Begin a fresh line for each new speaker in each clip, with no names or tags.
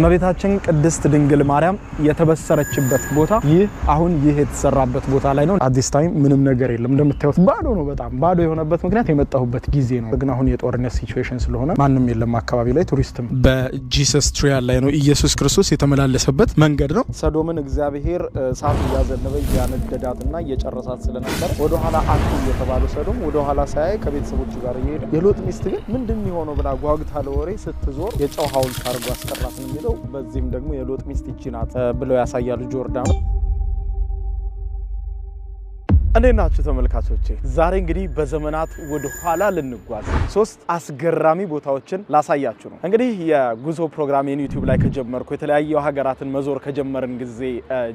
እመቤታችን ቅድስት ድንግል ማርያም የተበሰረችበት ቦታ ይህ አሁን ይህ የተሰራበት ቦታ ላይ ነው። At this time ምንም ነገር የለም፣ እንደምታዩት ባዶ ነው። በጣም ባዶ የሆነበት ምክንያት የመጣሁበት ጊዜ ነው። ግን አሁን የጦርነት situation ስለሆነ ማንም የለም አካባቢ ላይ፣ ቱሪስትም። በ Jesus Trail ላይ ነው፣ ኢየሱስ ክርስቶስ የተመላለሰበት መንገድ ነው። ሰዶምን እግዚአብሔር እሳት እያዘነበ እያነደዳትና እየጨረሳት ስለነበረ ወደኋላ አቱ እየተባሉ ሰዶም ወደኋላ ሳያይ ከቤተሰቦቹ ጋር እየሄደ፣ የሎጥ ሚስት ግን ምንድን የሆነው ብላ ጓጉታ ለወሬ ስትዞር የጨው ሐውልት አድርጎ አስቀራት ነው የሚለው። በዚህም ደግሞ የሎጥ ሚስት ይቺ ናት ብለው ያሳያሉ ጆርዳን። እንዴት ናችሁ ተመልካቾቼ? ዛሬ እንግዲህ በዘመናት ወደ ኋላ ልንጓዝ ሶስት አስገራሚ ቦታዎችን ላሳያችሁ ነው። እንግዲህ የጉዞ ፕሮግራሜን ዩቲዩብ ላይ ከጀመርኩ፣ የተለያዩ ሀገራትን መዞር ከጀመርን ጊዜ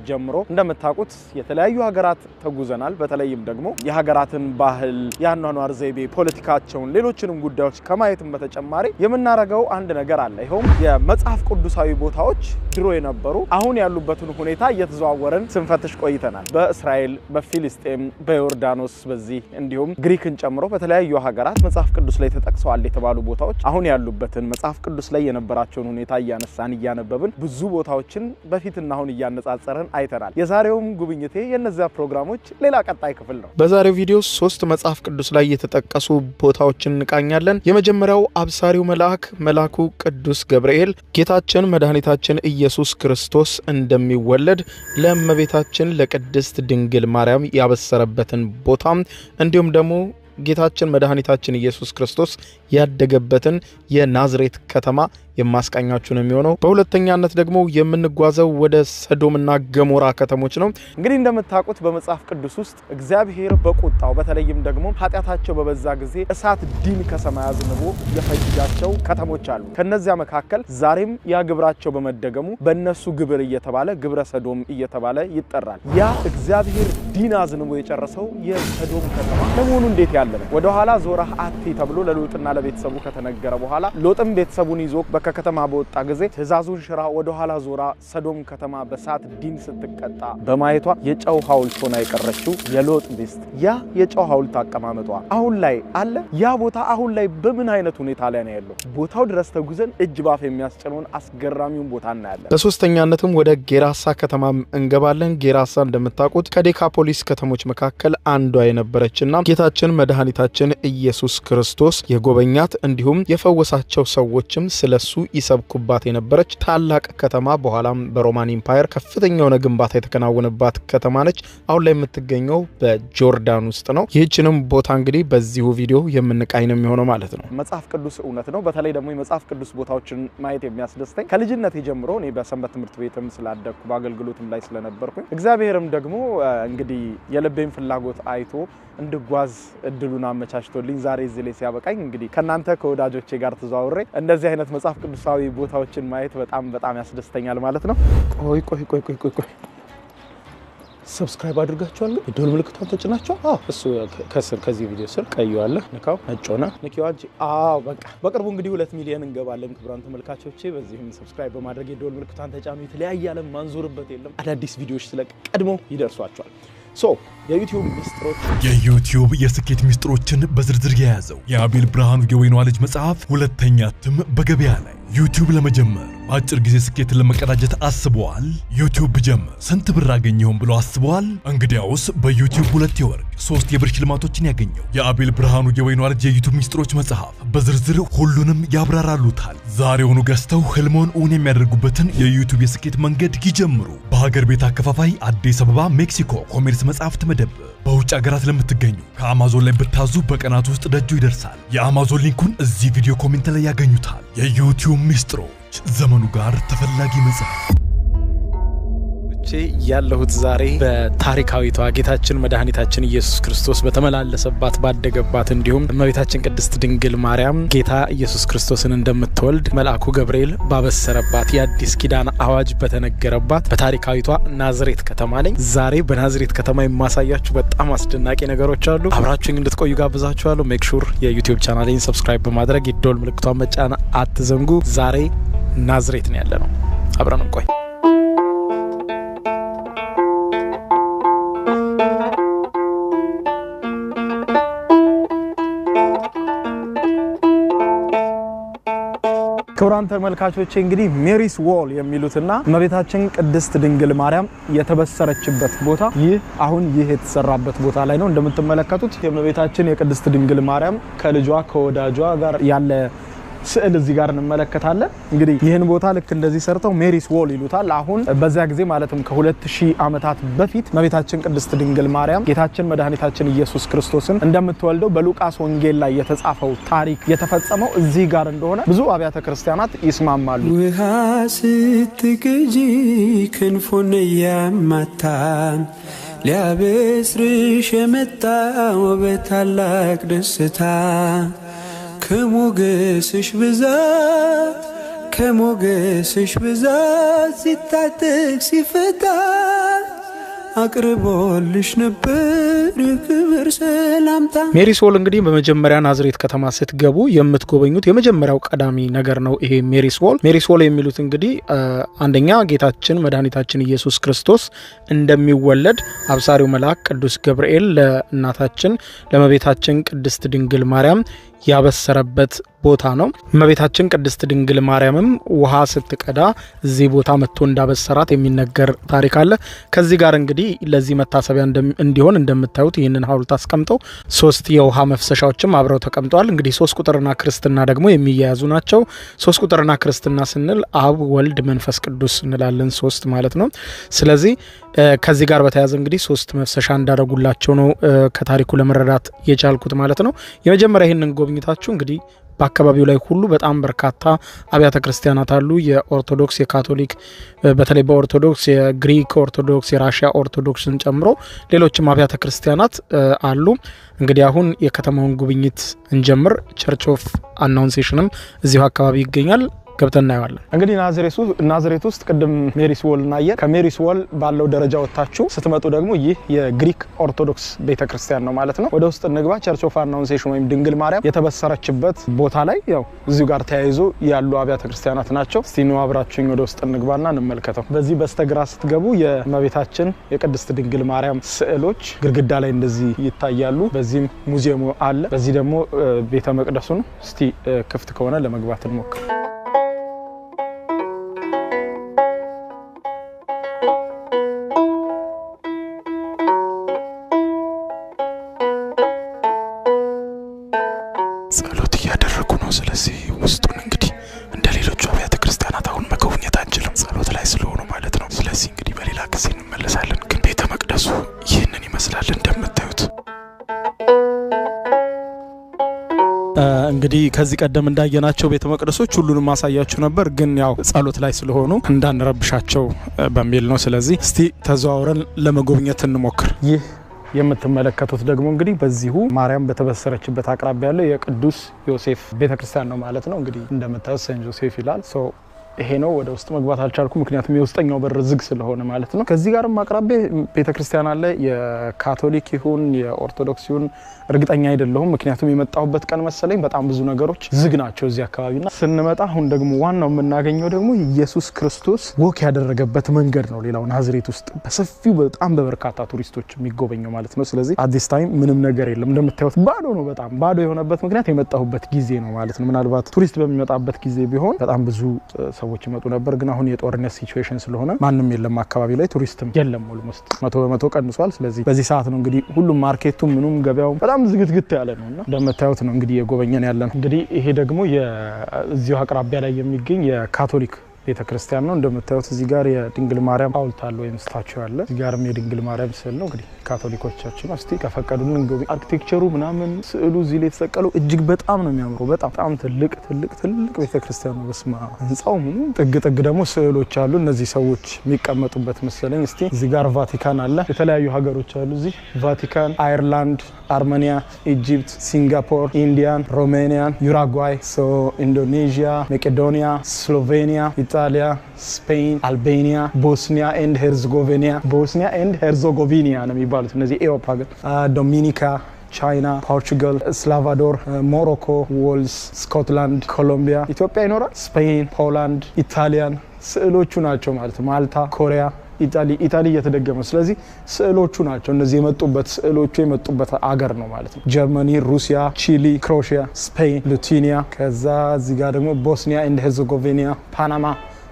ጀምሮ እንደምታውቁት የተለያዩ ሀገራት ተጉዘናል። በተለይም ደግሞ የሀገራትን ባህል፣ የአኗኗር ዘይቤ፣ ፖለቲካቸውን፣ ሌሎችንም ጉዳዮች ከማየትም በተጨማሪ የምናደርገው አንድ ነገር አለ። ይኸውም የመጽሐፍ ቅዱሳዊ ቦታዎች ድሮ የነበሩ አሁን ያሉበትን ሁኔታ እየተዘዋወርን ስንፈትሽ ቆይተናል። በእስራኤል፣ በፊሊስጤም፣ በዮርዳኖስ፣ በዚህ እንዲሁም ግሪክን ጨምሮ በተለያዩ ሀገራት መጽሐፍ ቅዱስ ላይ ተጠቅሰዋል የተባሉ ቦታዎች አሁን ያሉበትን፣ መጽሐፍ ቅዱስ ላይ የነበራቸውን ሁኔታ እያነሳን እያነበብን ብዙ ቦታዎችን በፊትና አሁን እያነጻጸርን አይተናል። የዛሬውም ጉብኝቴ የእነዚያ ፕሮግራሞች ሌላ ቀጣይ ክፍል ነው።
በዛሬው ቪዲዮ ሶስት መጽሐፍ ቅዱስ ላይ የተጠቀሱ ቦታዎችን እንቃኛለን። የመጀመሪያው አብሳሪው መልአክ መልአኩ ቅዱስ ገብርኤል ጌታችን መድኃኒታችን ኢየሱስ ክርስቶስ እንደሚወለድ ለእመቤታችን ለቅድስት ድንግል ማርያም ያበሰረበትን ቦታ፣ እንዲሁም ደግሞ ጌታችን መድኃኒታችን ኢየሱስ ክርስቶስ ያደገበትን የናዝሬት ከተማ የማስቃኛችሁ ነው የሚሆነው። በሁለተኛነት ደግሞ የምንጓዘው ወደ ሰዶምና ገሞራ ከተሞች ነው።
እንግዲህ እንደምታውቁት በመጽሐፍ ቅዱስ ውስጥ እግዚአብሔር በቁጣው፣ በተለይም ደግሞ ኃጢአታቸው በበዛ ጊዜ እሳት ዲን ከሰማይ አዝንቦ የፈጃቸው ከተሞች አሉ። ከነዚያ መካከል ዛሬም ያ ግብራቸው በመደገሙ በእነሱ ግብር እየተባለ ግብረ ሰዶም እየተባለ ይጠራል። ያ እግዚአብሔር ዲን አዝንቦ የጨረሰው የሰዶም ከተማ ለመሆኑ እንዴት ያለ ነው? ወደኋላ ዞረህ አትይ ተብሎ ለሎጥና ለቤተሰቡ ከተነገረ በኋላ ሎጥም ቤተሰቡን ይዞ ከከተማ በወጣ ጊዜ ትእዛዙን ሽራ ወደኋላ ዞራ ሰዶም ከተማ በሳት ዲን ስትቀጣ በማየቷ የጨው ሐውልት ሆና የቀረችው የሎጥ ሚስት፣ ያ የጨው ሐውልት አቀማመጧ አሁን ላይ አለ? ያ ቦታ አሁን ላይ በምን አይነት ሁኔታ ላይ ነው ያለው? ቦታው ድረስ ተጉዘን እጅ ባፍ የሚያስጭነውን አስገራሚውን ቦታ እናያለን።
በሶስተኛነትም ወደ ጌራሳ ከተማም እንገባለን። ጌራሳ እንደምታውቁት ከዴካፖሊስ ከተሞች መካከል አንዷ የነበረችና ጌታችን መድኃኒታችን ኢየሱስ ክርስቶስ የጎበኛት እንዲሁም የፈወሳቸው ሰዎችም ስለሱ ይሰብኩባት የነበረች ታላቅ ከተማ፣ በኋላም በ Roman Empire ከፍተኛ የሆነ ግንባታ የተከናወነባት ከተማ ነች። አሁን ላይ የምትገኘው በጆርዳን ውስጥ ነው። ይህችንም ቦታ እንግዲህ በዚሁ ቪዲዮ የምንቃኝ ነው የሚሆነው ማለት ነው።
መጽሐፍ ቅዱስ እውነት ነው። በተለይ ደግሞ የመጽሐፍ ቅዱስ ቦታዎችን ማየት የሚያስደስተኝ ከልጅነቴ ጀምሮ እኔ በሰንበት ትምህርት ቤትም ስላደግኩ በአገልግሎትም ላይ ስለነበርኩኝ፣ እግዚአብሔርም ደግሞ እንግዲህ የልቤን ፍላጎት አይቶ እንድጓዝ እድሉን አመቻችቶልኝ ዛሬ እዚህ ላይ ሲያበቃኝ፣ እንግዲህ ከእናንተ ከወዳጆቼ ጋር ተዘዋውሬ እንደዚህ አይነት መጽሐፍ ቅዱሳዊ ቦታዎችን ማየት በጣም በጣም ያስደስተኛል ማለት ነው። ቆይ ቆይ ቆይ ቆይ ቆይ ቆይ፣ subscribe አድርጋችኋል? ግን የደወል ምልክቷን ተጭናችኋል? አዎ፣ እሱ ከስር ከዚህ ቪዲዮ ስር ቀዩ አለ፣ ንካው። ነጭ ሆነ፣ ንኪው አንቺ። አዎ በቃ በቅርቡ እንግዲህ 2 ሚሊዮን እንገባለን። ክቡራን ተመልካቾቼ በዚህም subscribe በማድረግ የደወል ምልክቷን ተጫኑ። የተለያየ ዓለም ማንዞርበት የለም። አዳዲስ ቪዲዮዎች ስለቅ ቀድሞ ይደርሷቸዋል። So የዩቲዩብ ሚስጥሮች።
የዩቲዩብ የስኬት ሚስጥሮችን በዝርዝር የያዘው የአቤል ብርሃኑ የወይኗ ልጅ መጽሐፍ ሁለተኛ እትም በገበያ ላይ። ዩቲዩብ ለመጀመር፣ በአጭር ጊዜ ስኬትን ለመቀዳጀት አስበዋል? ዩቲዩብ ብጀምር ስንት ብር አገኝ ይሆን ብለው አስበዋል? እንግዲያውስ በዩቲዩብ ሁለት የወርቅ፣ ሶስት የብር ሽልማቶችን ያገኘው የአቤል ብርሃኑ የወይኗ ልጅ የዩቲዩብ ሚስጥሮች መጽሐፍ በዝርዝር ሁሉንም ያብራራሉታል። ዛሬውኑ ገዝተው ህልሞን እውን የሚያደርጉበትን የዩቲዩብ የስኬት መንገድ ይጀምሩ። በሀገር ቤት አከፋፋይ አዲስ አበባ ሜክሲኮ ኮሜርስ መጽሐፍት መደብር፣ በውጭ ሀገራት ለምትገኙ ከአማዞን ላይ ብታዙ በቀናት ውስጥ ደጆ ይደርሳል። የአማዞን link ኡን እዚህ ቪዲዮ comment ላይ ያገኙታል። የዩቲዩብ ሚስጥሮች፣ ዘመኑ ጋር ተፈላጊ መጽሐፍ።
ያለሁት ዛሬ በታሪካዊቷ ጌታችን መድኃኒታችን ኢየሱስ ክርስቶስ በተመላለሰባት፣ ባደገባት፣ እንዲሁም እመቤታችን ቅድስት ድንግል ማርያም ጌታ ኢየሱስ ክርስቶስን እንደምትወልድ መልአኩ ገብርኤል ባበሰረባት፣ የአዲስ ኪዳን አዋጅ በተነገረባት በታሪካዊቷ ናዝሬት ከተማ ነኝ። ዛሬ በናዝሬት ከተማ የማሳያችሁ በጣም አስደናቂ ነገሮች አሉ። አብራችሁኝ እንድትቆዩ ጋብዛችኋለሁ። Make sure የዩቲዩብ ቻናሌን subscribe በማድረግ የደወል ምልክቷን መጫን አትዘንጉ። ዛሬ ናዝሬት ነው ያለነው። አብረን እንቆይ።
ክቡራን ክቡራን ተመልካቾቼ፣ እንግዲህ Mary's Well የሚሉትና እመቤታችን ቅድስት ድንግል ማርያም የተበሰረችበት ቦታ ይህ አሁን ይህ የተሰራበት ቦታ ላይ ነው። እንደምትመለከቱት የእመቤታችን የቅድስት ድንግል ማርያም ከልጇ ከወዳጇ ጋር ያለ ስዕል እዚህ ጋር እንመለከታለን። እንግዲህ ይህን ቦታ ልክ እንደዚህ ሰርተው Mary's Well ይሉታል። አሁን በዚያ ጊዜ፣ ማለትም ከ2000 ዓመታት በፊት፣ እመቤታችን ቅድስት ድንግል ማርያም ጌታችን መድኃኒታችን ኢየሱስ ክርስቶስን እንደምትወልደው በሉቃስ ወንጌል ላይ የተጻፈው ታሪክ የተፈጸመው እዚህ ጋር እንደሆነ ብዙ አብያተ ክርስቲያናት ይስማማሉ።
ውሃ ስትቅጂ ክንፉን እያማታ ሊያበስርሽ የመጣው በታላቅ ደስታ፣ ከሞገስሽ ብዛት፣ ከሞገስሽ ብዛት ሲታጠቅ ሲፈታ አቅርቦልሽ ነበር የክብር ሰላምታ።
Mary's Well እንግዲህ በመጀመሪያ ናዝሬት ከተማ ስትገቡ የምትጎበኙት የመጀመሪያው ቀዳሚ ነገር ነው። ይሄ Mary's Well። Mary's Well የሚሉት እንግዲህ አንደኛ ጌታችን መድኃኒታችን ኢየሱስ ክርስቶስ እንደሚወለድ አብሳሪው መልአክ ቅዱስ ገብርኤል ለእናታችን ለእመቤታችን ቅድስት ድንግል ማርያም ያበሰረበት ቦታ ነው። እመቤታችን ቅድስት ድንግል ማርያምም ውሃ ስትቀዳ እዚህ ቦታ መጥቶ እንዳበሰራት የሚነገር ታሪክ አለ። ከዚህ ጋር እንግዲህ ለዚህ መታሰቢያ እንዲሆን እንደምታዩት ይህንን ሐውልት አስቀምጠው ሶስት የውሃ መፍሰሻዎችም አብረው ተቀምጠዋል። እንግዲህ ሶስት ቁጥርና ክርስትና ደግሞ የሚያያዙ ናቸው። ሶስት ቁጥርና ክርስትና ስንል አብ፣ ወልድ፣ መንፈስ ቅዱስ እንላለን፣ ሶስት ማለት ነው። ስለዚህ ከዚህ ጋር በተያያዘ እንግዲህ ሶስት መፍሰሻ እንዳደረጉላቸው ነው ከታሪኩ ለመረዳት የቻልኩት ማለት ነው። የመጀመሪያ ይህንን ጎብኝታችሁ እንግዲህ በአካባቢው ላይ ሁሉ በጣም በርካታ አብያተ ክርስቲያናት አሉ። የኦርቶዶክስ፣ የካቶሊክ፣ በተለይ በኦርቶዶክስ የግሪክ ኦርቶዶክስ፣ የራሽያ ኦርቶዶክስን ጨምሮ ሌሎችም አብያተ ክርስቲያናት አሉ። እንግዲህ አሁን የከተማውን ጉብኝት እንጀምር። Church of Annunciation ም እዚሁ አካባቢ ይገኛል። ገብተን እናየዋለን።
እንግዲህ ናዝሬት ውስጥ ቅድም Mary's Well እናየን። ከ Mary's Well ባለው ደረጃ ወጥታችሁ ስትመጡ ደግሞ ይህ የግሪክ ኦርቶዶክስ ቤተክርስቲያን ነው ማለት ነው። ወደ ውስጥ እንግባ። Church of Annunciation ወይም ድንግል ማርያም የተበሰረችበት ቦታ ላይ ያው እዚሁ ጋር ተያይዞ ያሉ አብያተ ክርስቲያናት ናቸው። እስቲ ኑ አብራችሁኝ ወደ ውስጥ እንግባና እንመልከተው። በዚህ በስተግራ ስትገቡ የእመቤታችን የቅድስት ድንግል ማርያም ስዕሎች ግድግዳ ላይ እንደዚህ ይታያሉ። በዚህም ሙዚየሙ አለ። በዚህ ደግሞ ቤተ መቅደሱ ነው። እስቲ ክፍት ከሆነ ለመግባት እንሞክር።
ጸሎት እያደረጉ ነው። ስለዚህ ውስጡን እንግዲህ እንደ ሌሎቹ አብያተ ክርስቲያናት አሁን መጎብኘት አንችልም፣ ጸሎት ላይ ስለሆኑ ማለት ነው። ስለዚህ እንግዲህ በሌላ ጊዜ እንመለሳለን። ግን ቤተ መቅደሱ ይህንን ይመስላል እንደምታዩት።
እንግዲህ ከዚህ ቀደም እንዳየናቸው ቤተ መቅደሶች ሁሉንም ማሳያችሁ ነበር፣ ግን ያው ጸሎት ላይ ስለሆኑ እንዳንረብሻቸው በሚል ነው። ስለዚህ እስቲ ተዘዋውረን ለመጎብኘት እንሞክር። ይህ የምትመለከቱት ደግሞ እንግዲህ በዚሁ ማርያም በተበሰረችበት አቅራቢያ ያለው የቅዱስ ዮሴፍ ቤተክርስቲያን ነው ማለት ነው። እንግዲህ እንደምታዩት Saint Joseph ይላል። So ይሄ ነው። ወደ ውስጥ መግባት አልቻልኩም፣ ምክንያቱም የውስጠኛው በር ዝግ ስለሆነ ማለት ነው። ከዚህ ጋርም አቅራቢያ ቤተክርስቲያን አለ። የካቶሊክ ይሁን የኦርቶዶክስ ይሁን እርግጠኛ አይደለሁም፣ ምክንያቱም የመጣሁበት ቀን መሰለኝ በጣም ብዙ ነገሮች ዝግ ናቸው እዚህ አካባቢና ስንመጣ አሁን ደግሞ ዋናው የምናገኘው ደግሞ ኢየሱስ ክርስቶስ walk ያደረገበት መንገድ ነው። ሌላው ናዝሬት ውስጥ በሰፊው በጣም በበርካታ ቱሪስቶች የሚጎበኘው ማለት ነው። ስለዚህ at this time ምንም ነገር የለም፣ እንደምታዩት ባዶ ነው። በጣም ባዶ የሆነበት ምክንያት የመጣሁበት ጊዜ ነው ማለት ነው። ምናልባት ቱሪስት በሚመጣበት ጊዜ ቢሆን በጣም ብዙ ሰዎች ይመጡ ነበር። ግን አሁን የጦርነት situation ስለሆነ ማንም የለም አካባቢ ላይ፣ ቱሪስትም የለም። Almost 100% ቀንሷል። ስለዚህ በዚህ ሰዓት ነው እንግዲህ ሁሉም market ኡ ምኑም ገበያው በጣም ዝግትግት ያለ ነው እና እንደምታዩት ነው እንግዲህ የጎበኘን ያለ ነው። እንግዲህ ይሄ ደግሞ የዚሁ አቅራቢያ ላይ የሚገኝ የካቶሊክ ቤተ ክርስቲያን ነው። እንደምታዩት እዚህ ጋር የድንግል ማርያም ሐውልት አለ ወይም statue አለ። እዚህ ጋርም የድንግል ማርያም ስዕል ነው። እንግዲህ ካቶሊኮች church ነው። እስቲ ከፈቀዱልን እንጎብኝ። Architecture ኡ ምናምን ስዕሉ እዚህ ላይ የተሰቀለው እጅግ በጣም ነው የሚያምረው። በጣም በጣም ትልቅ ትልቅ ትልቅ ቤተ ክርስቲያን ነው። በስመ አብ፣ ህንጻው ምኑ ጥግ ጥግ ደግሞ ስዕሎች አሉ። እነዚህ ሰዎች የሚቀመጡበት መሰለኝ። እስቲ እዚህ ጋር ቫቲካን አለ። የተለያዩ ሀገሮች አሉ እዚህ፦ ቫቲካን፣ አየርላንድ፣ አርሜኒያ፣ Egypt፣ ሲንጋፖር፣ ኢንዲያን፣ ሮሜኒያን፣ ዩራጓይ፣ so ኢንዶኔዥያ፣ መቄዶኒያ፣ ስሎቬኒያ፣ ኢጣሊያ፣ ስፔን፣ አልቤኒያ፣ ቦስኒያ and ሄርዞጎቪኒያ፣ ቦስኒያ and ሄርዞጎቪኒያ ነው የሚባሉት እነዚህ ኤሮፓ ሀገር፣ ዶሚኒካ፣ ቻይና፣ ፖርቹጋል፣ ሳልቫዶር፣ ሞሮኮ፣ ዌልስ፣ ስኮትላንድ፣ ኮሎምቢያ፣ ኢትዮጵያ ይኖራል፣ ስፔን፣ ፖላንድ፣ ኢታሊያን ስዕሎቹ ናቸው ማለት ነው። ማልታ፣ ኮሪያ፣ ኢጣሊ ኢጣሊ እየተደገመ፣ ስለዚህ ስዕሎቹ ናቸው እነዚህ የመጡበት፣ ስዕሎቹ የመጡበት አገር ነው ማለት ነው። ጀርመኒ፣ ሩሲያ፣ ቺሊ፣ ክሮኤሽያ፣ ስፔን፣ ሉቲኒያ፣ ከዛ እዚህ ጋር ደግሞ ቦስኒያ and ሄርዘጎቬኒያ፣ ፓናማ፣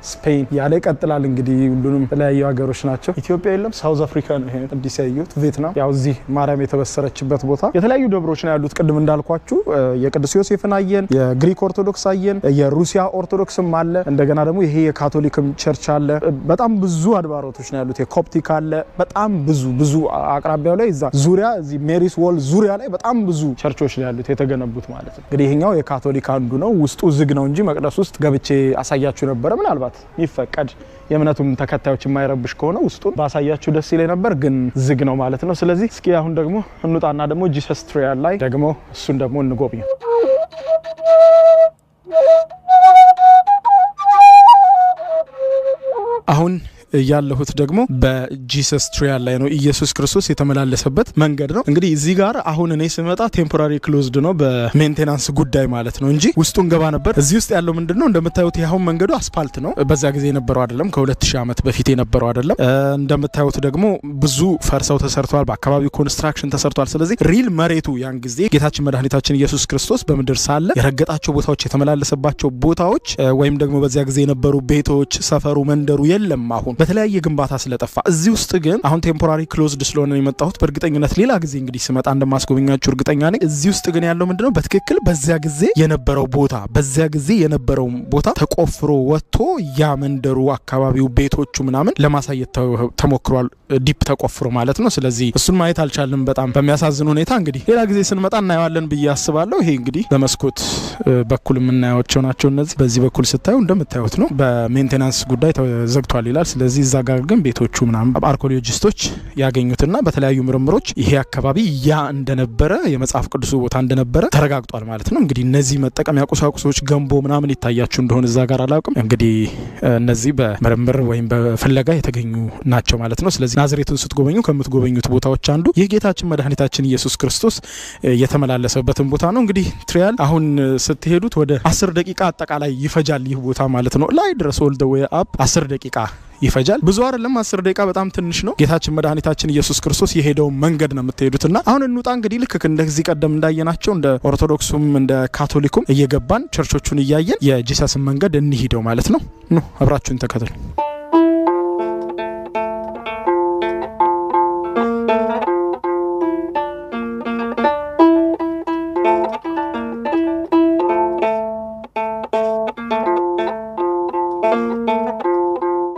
ስፔን ያለ ይቀጥላል። እንግዲህ ሁሉንም የተለያዩ ሀገሮች ናቸው። ኢትዮጵያ የለም። South Africa ነው ይሄ አዲስ ያየሁት። ቪየትናም፣ ያው እዚህ ማርያም የተበሰረችበት ቦታ፣ የተለያዩ ደብሮች ነው ያሉት። ቅድም እንዳልኳችሁ የቅዱስ ዮሴፍን አየን፣ የግሪክ ኦርቶዶክስ አየን፣ የሩሲያ ኦርቶዶክስም አለ። እንደገና ደግሞ ይሄ የካቶሊክም church አለ። በጣም ብዙ አድባሮቶች ነው ያሉት። የኮፕቲክ አለ። በጣም ብዙ ብዙ አቅራቢያው ላይ እዛ ዙሪያ እዚህ Mary's Wall ዙሪያ ላይ በጣም ብዙ ቸርቾች ነው ያሉት የተገነቡት ማለት ነው። እንግዲህ ይሄኛው የካቶሊክ አንዱ ነው። ውስጡ ዝግ ነው እንጂ መቅደስ ውስጥ ገብቼ አሳያችሁ ነበረ። ምናልባት የሚፈቀድ የእምነቱም ተከታዮች የማይረብሽ ከሆነ ውስጡን ባሳያችሁ ደስ ይለኝ ነበር፣ ግን ዝግ ነው ማለት ነው። ስለዚህ እስኪ አሁን ደግሞ እንውጣና ደግሞ Jesus Trail ላይ ደግሞ እሱን ደግሞ እንጎብኝ። አሁን ያለሁት ደግሞ በ Jesus Trail ላይ ነው። ኢየሱስ ክርስቶስ የተመላለሰበት መንገድ ነው። እንግዲህ እዚህ ጋር አሁን እኔ ስመጣ temporary closed ነው በ maintenance ጉዳይ ማለት ነው እንጂ ውስጡን ገባ ነበር። እዚህ ውስጥ ያለው ምንድን ነው? እንደምታዩት ያሁን መንገዱ አስፓልት ነው። በዛ ጊዜ የነበረው አይደለም፣ ከ2000 ዓመት በፊት የነበረው አይደለም። እንደምታዩት ደግሞ ብዙ ፈርሰው ተሰርተዋል። በአካባቢው construction ተሰርቷል። ስለዚህ real መሬቱ ያን ጊዜ ጌታችን መድኃኒታችን ኢየሱስ ክርስቶስ በምድር ሳለ የረገጣቸው ቦታዎች፣ የተመላለሰባቸው ቦታዎች ወይም ደግሞ በዚያ ጊዜ የነበሩ ቤቶች፣ ሰፈሩ፣ መንደሩ የለም አሁን በተለያየ ግንባታ ስለጠፋ። እዚህ ውስጥ ግን አሁን temporary closed ስለሆነ የመጣሁት በእርግጠኝነት ሌላ ጊዜ እንግዲህ ስመጣ እንደማስጎበኛችሁ እርግጠኛ ነኝ። እዚህ ውስጥ ግን ያለው ምንድነው? በትክክል በዚያ ጊዜ የነበረው ቦታ፣ በዚያ ጊዜ የነበረው ቦታ ተቆፍሮ ወጥቶ ያ መንደሩ፣ አካባቢው፣ ቤቶቹ ምናምን ለማሳየት ተሞክሯል። Deep ተቆፍሮ ማለት ነው። ስለዚህ እሱን ማየት አልቻልንም። በጣም በሚያሳዝን ሁኔታ እንግዲህ ሌላ ጊዜ ስንመጣ እናየዋለን ብዬ አስባለሁ። ይሄ እንግዲህ በመስኮት በኩል የምናያቸው ናቸው። እነዚህ በዚህ በኩል ስታዩ እንደምታዩት ነው። በ maintenance ጉዳይ ተዘግቷል ይላል። ስለዚህ እዛ ጋር ግን ቤቶቹ ምናምን አርኪኦሎጂስቶች ያገኙትና በተለያዩ ምርምሮች ይሄ አካባቢ ያ እንደነበረ፣ የመጽሐፍ ቅዱሱ ቦታ እንደነበረ ተረጋግጧል ማለት ነው። እንግዲህ እነዚህ መጠቀሚያ ቁሳቁሶች ገንቦ ምናምን ይታያችሁ እንደሆነ እዛ ጋር አላውቅም። እንግዲህ እነዚህ በምርምር ወይም በፍለጋ የተገኙ ናቸው ማለት ነው። ስለዚህ ናዝሬትን ስትጎበኙ ከምትጎበኙት ቦታዎች አንዱ ይህ ጌታችን መድኃኒታችን ኢየሱስ ክርስቶስ የተመላለሰበትን ቦታ ነው። እንግዲህ trail አሁን ስትሄዱት ወደ 10 ደቂቃ አጠቃላይ ይፈጃል ይህ ቦታ ማለት ነው። ላይ ድረስ all the way up 10 ደቂቃ ይፈጃል። ብዙ አይደለም፣ 10 ደቂቃ በጣም ትንሽ ነው። ጌታችን መድኃኒታችን ኢየሱስ ክርስቶስ የሄደውን መንገድ ነው የምትሄዱትና አሁን እንውጣ እንግዲህ ልክ እንደዚህ ቀደም እንዳየናቸው እንደ ኦርቶዶክሱም እንደ ካቶሊኩም እየገባን church ኦቹን እያየን የ Jesus ን መንገድ እንሂደው ማለት ነው። ኑ አብራችሁን ተከተሉ።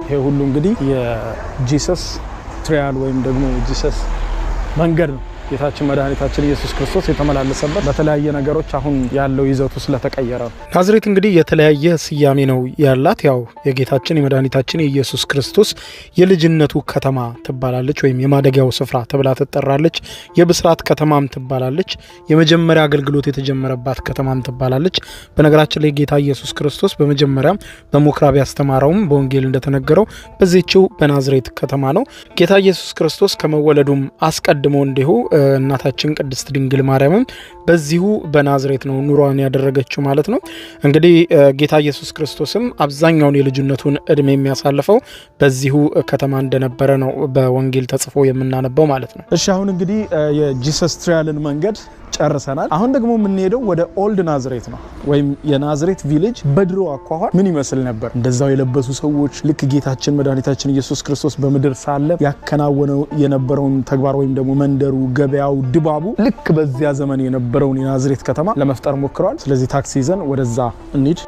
ይሄ ሁሉ እንግዲህ የ Jesus Trail ወይም ደግሞ የ Jesus መንገድ ነው። ጌታችን መድኃኒታችን ኢየሱስ ክርስቶስ የተመላለሰበት በተለያየ ነገሮች አሁን ያለው ይዘቱ ስለተቀየረ ነው።
ናዝሬት እንግዲህ የተለያየ ስያሜ ነው ያላት። ያው የጌታችን የመድኃኒታችን የኢየሱስ ክርስቶስ የልጅነቱ ከተማ ትባላለች፣ ወይም የማደጊያው ስፍራ ተብላ ትጠራለች። የብስራት ከተማም ትባላለች። የመጀመሪያ አገልግሎት የተጀመረባት ከተማም ትባላለች። በነገራችን ላይ ጌታ ኢየሱስ ክርስቶስ በመጀመሪያ በምኩራብ ያስተማረውም በወንጌል እንደተነገረው በዚህችው በናዝሬት ከተማ ነው። ጌታ ኢየሱስ ክርስቶስ ከመወለዱም አስቀድሞ እንዲሁ እናታችን ቅድስት ድንግል ማርያምም በዚሁ በናዝሬት ነው ኑሯን ያደረገችው ማለት ነው። እንግዲህ ጌታ ኢየሱስ ክርስቶስም አብዛኛውን የልጅነቱን እድሜ የሚያሳልፈው በዚሁ ከተማ እንደነበረ ነው በወንጌል ተጽፎ የምናነበው ማለት ነው።
እሺ፣ አሁን እንግዲህ የ Jesus Trail ን መንገድ ጨርሰናል። አሁን ደግሞ የምንሄደው ወደ Old ናዝሬት ነው፣ ወይም የናዝሬት village በድሮ አኳኋን ምን ይመስል ነበር? እንደዛው የለበሱ ሰዎች ልክ ጌታችን መድኃኒታችን ኢየሱስ ክርስቶስ በምድር ሳለ ያከናወነው የነበረውን ተግባር ወይም ደግሞ መንደሩ፣ ገበያው፣ ድባቡ ልክ በዚያ ዘመን የነበረውን የናዝሬት ከተማ ለመፍጠር ሞክረዋል። ስለዚህ ታክሲ ይዘን ወደዛ እንሂድ።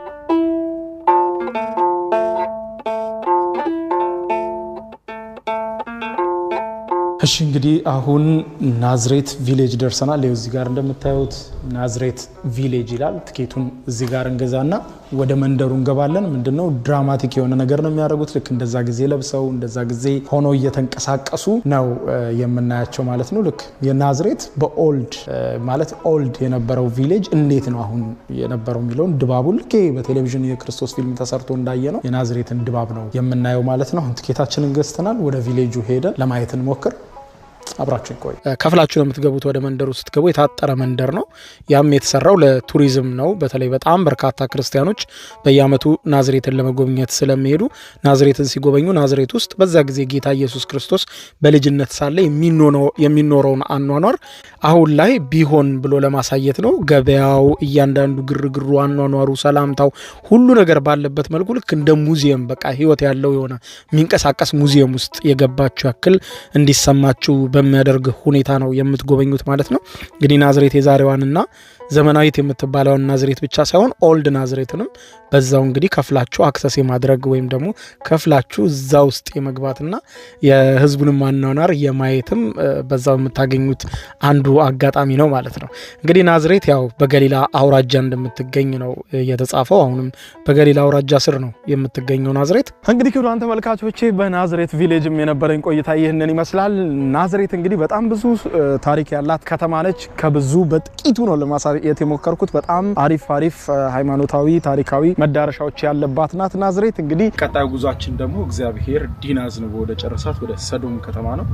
እሺ፣ እንግዲህ አሁን ናዝሬት village ደርሰናል። ይኸው እዚህ ጋር እንደምታዩት ናዝሬት village ይላል። ትኬቱን እዚህ ጋር እንገዛና ወደ መንደሩ እንገባለን። ምንድነው dramatic የሆነ ነገር ነው የሚያደርጉት። ልክ እንደዛ ጊዜ ለብሰው እንደዛ ጊዜ ሆነው እየተንቀሳቀሱ ነው የምናያቸው ማለት ነው። ልክ የናዝሬት በ old ማለት old የነበረው village እንዴት ነው አሁን የነበረው የሚለውን ድባቡ ልክ በቴሌቪዥን የክርስቶስ ፊልም ተሰርቶ እንዳየ ነው የናዝሬትን ድባብ ነው የምናየው ማለት ነው። አሁን ትኬታችንን ገዝተናል። ወደ ቪሌጁ ሄደን ለማየት እንሞክር።
አብራችሁ ይቆዩ። ከፍላችሁ ነው የምትገቡት። ወደ መንደሩ ስትገቡ የታጠረ መንደር ነው። ያም የተሰራው ለቱሪዝም ነው። በተለይ በጣም በርካታ ክርስቲያኖች በየዓመቱ ናዝሬትን ለመጎብኘት ስለሚሄዱ ናዝሬትን ሲጎበኙ ናዝሬት ውስጥ በዛ ጊዜ ጌታ ኢየሱስ ክርስቶስ በልጅነት ሳለ የሚኖረውን አኗኗር አሁን ላይ ቢሆን ብሎ ለማሳየት ነው። ገበያው፣ እያንዳንዱ ግርግሩ፣ አኗኗሩ፣ ሰላምታው ሁሉ ነገር ባለበት መልኩ ልክ እንደ ሙዚየም በቃ ህይወት ያለው የሆነ የሚንቀሳቀስ ሙዚየም ውስጥ የገባችሁ ያክል እንዲሰማችሁ በሚያደርግ ሁኔታ ነው የምትጎበኙት ማለት ነው። እንግዲህ ናዝሬት የዛሬዋንና ዘመናዊት የምትባለውን ናዝሬት ብቻ ሳይሆን old ናዝሬትንም በዛው እንግዲህ ከፍላችሁ access የማድረግ ወይም ደግሞ ከፍላችሁ እዛ ውስጥ የመግባትና የህዝቡንም አኗኗር የማየትም በዛው የምታገኙት አንዱ አጋጣሚ ነው ማለት ነው። እንግዲህ ናዝሬት ያው በገሊላ አውራጃ እንደምትገኝ ነው የተጻፈው። አሁንም በገሊላ አውራጃ ስር ነው የምትገኘው ናዝሬት።
እንግዲህ ክቡራን ተመልካቾቼ በናዝሬት village ም የነበረኝ ቆይታ ይህንን ይመስላል። ናዝሬት እንግዲህ በጣም ብዙ ታሪክ ያላት ከተማ ነች። ከብዙ በጥቂቱ ነው ለማሳየት የሞከርኩት። በጣም አሪፍ አሪፍ ሃይማኖታዊ፣ ታሪካዊ መዳረሻዎች ያለባት ናት ናዝሬት። እንግዲህ ቀጣዩ ጉዟችን ደግሞ እግዚአብሔር ዲን አዝንቦ ወደ ጨረሳት ወደ ሰዶም ከተማ ነው።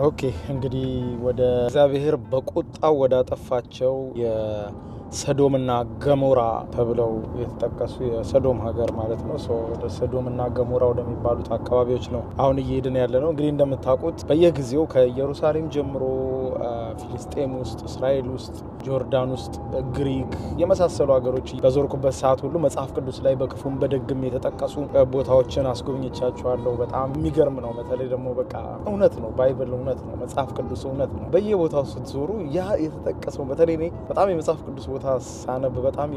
Okay እንግዲህ ወደ እግዚአብሔር በቁጣው ወደ አጠፋቸው የሰዶምና ገሞራ ተብለው የተጠቀሱ የሰዶም ሀገር ማለት ነው። ወደ ሰዶምና ገሞራ ወደሚባሉት አካባቢዎች ነው አሁን እየሄድን ያለ ነው። እንግዲህ እንደምታውቁት በየጊዜው ከኢየሩሳሌም ጀምሮ ፊልስጤም ውስጥ፣ እስራኤል ውስጥ፣ ጆርዳን ውስጥ፣ ግሪክ የመሳሰሉ ሀገሮች በዞርኩበት ሰዓት ሁሉ መጽሐፍ ቅዱስ ላይ በክፉም በደግም የተጠቀሱ ቦታዎችን አስጎብኝቻቸዋለሁ። በጣም የሚገርም ነው። በተለይ ደግሞ በቃ እውነት ነው፣ Bible እውነት ነው፣ መጽሐፍ ቅዱስ እውነት ነው። በየቦታው ስትዞሩ ያ የተጠቀሰው በተለይ እኔ በጣም የመጽሐፍ ቅዱስ ቦታ ሳነብ በጣም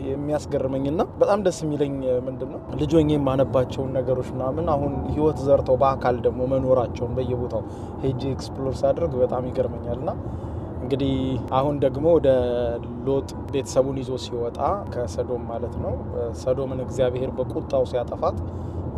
የሚያስገርመኝና በጣም ደስ የሚለኝ ምንድነው ልጅ ሆኜ የማነባቸውን ነገሮች ምናምን አሁን ህይወት ዘርተው በአካል ደግሞ መኖራቸውን በየቦታው ሄጄ explore ሳደርግ በጣም ይገርመኛልና እንግዲህ አሁን ደግሞ ወደ ሎጥ ቤተሰቡን ይዞ ሲወጣ ከሰዶም ማለት ነው ሰዶምን እግዚአብሔር በቁጣው ሲያጠፋት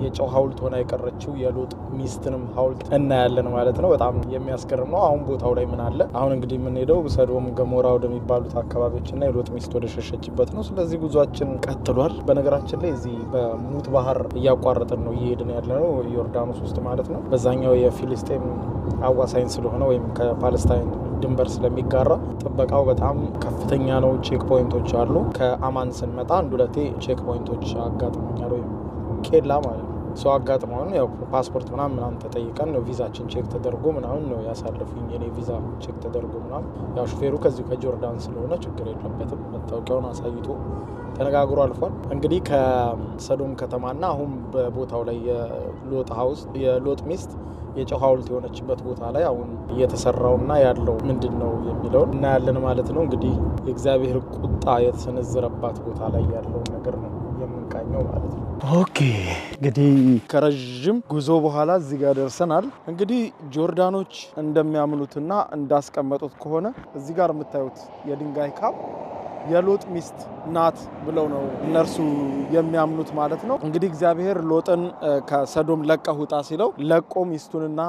የጨው ሐውልት ሆና የቀረችው የሎጥ ሚስትንም ሐውልት እናያለን ማለት ነው። በጣም የሚያስገርም ነው። አሁን ቦታው ላይ ምን አለ? አሁን እንግዲህ የምንሄደው ሰዶም ገሞራ ወደሚባሉት አካባቢዎችና የሎጥ ሚስት ወደ ሸሸችበት ነው። ስለዚህ ጉዟችን ቀጥሏል። በነገራችን ላይ እዚህ በሙት ባህር እያቋረጥን ነው እየሄድን ያለነው ዮርዳኖስ ውስጥ ማለት ነው። በዛኛው የፊልስጤም አዋሳኝ ስለሆነ ወይም ከፓለስታይን ድንበር ስለሚጋራ ጥበቃው በጣም ከፍተኛ ነው። check point ኦች አሉ። ከአማን ስንመጣ አንድ ሁለቴ check point ኦች አጋጥሞኛል ወይም ኬላ ማለት ነው። ሰው አጋጥመውን ያው ፓስፖርት ምናምን ተጠይቀን ነው ቪዛችን check ተደርጎ ምናምን ነው ያሳለፉኝ። የኔ ቪዛ check ተደርጎ ምናምን ያው ሹፌሩ ከዚሁ ከጆርዳን ስለሆነ ችግር የለበትም። መታወቂያውን አሳይቶ ተነጋግሮ አልፏል። እንግዲህ ከሰዶም ከተማና አሁን በቦታው ላይ የሎጥ house የሎጥ ሚስት የጨው ሐውልት የሆነችበት ቦታ ላይ አሁን እየተሰራውና ያለው ምንድነው የሚለውን እናያለን ማለት ነው። እንግዲህ የእግዚአብሔር ቁጣ የተሰነዘረባት ቦታ ላይ ያለው ነገር ነው የምንቃኘው ማለት ነው። Okay እንግዲህ ከረጅም ጉዞ በኋላ እዚህ ጋር ደርሰናል። እንግዲህ ጆርዳኖች እንደሚያምኑትና እንዳስቀመጡት ከሆነ እዚህ ጋር የምታዩት የድንጋይ ካብ የሎጥ ሚስት ናት ብለው ነው እነርሱ የሚያምኑት ማለት ነው። እንግዲህ እግዚአብሔር ሎጥን ከሰዶም ለቀህ ውጣ ሲለው ለቆ ሚስቱንና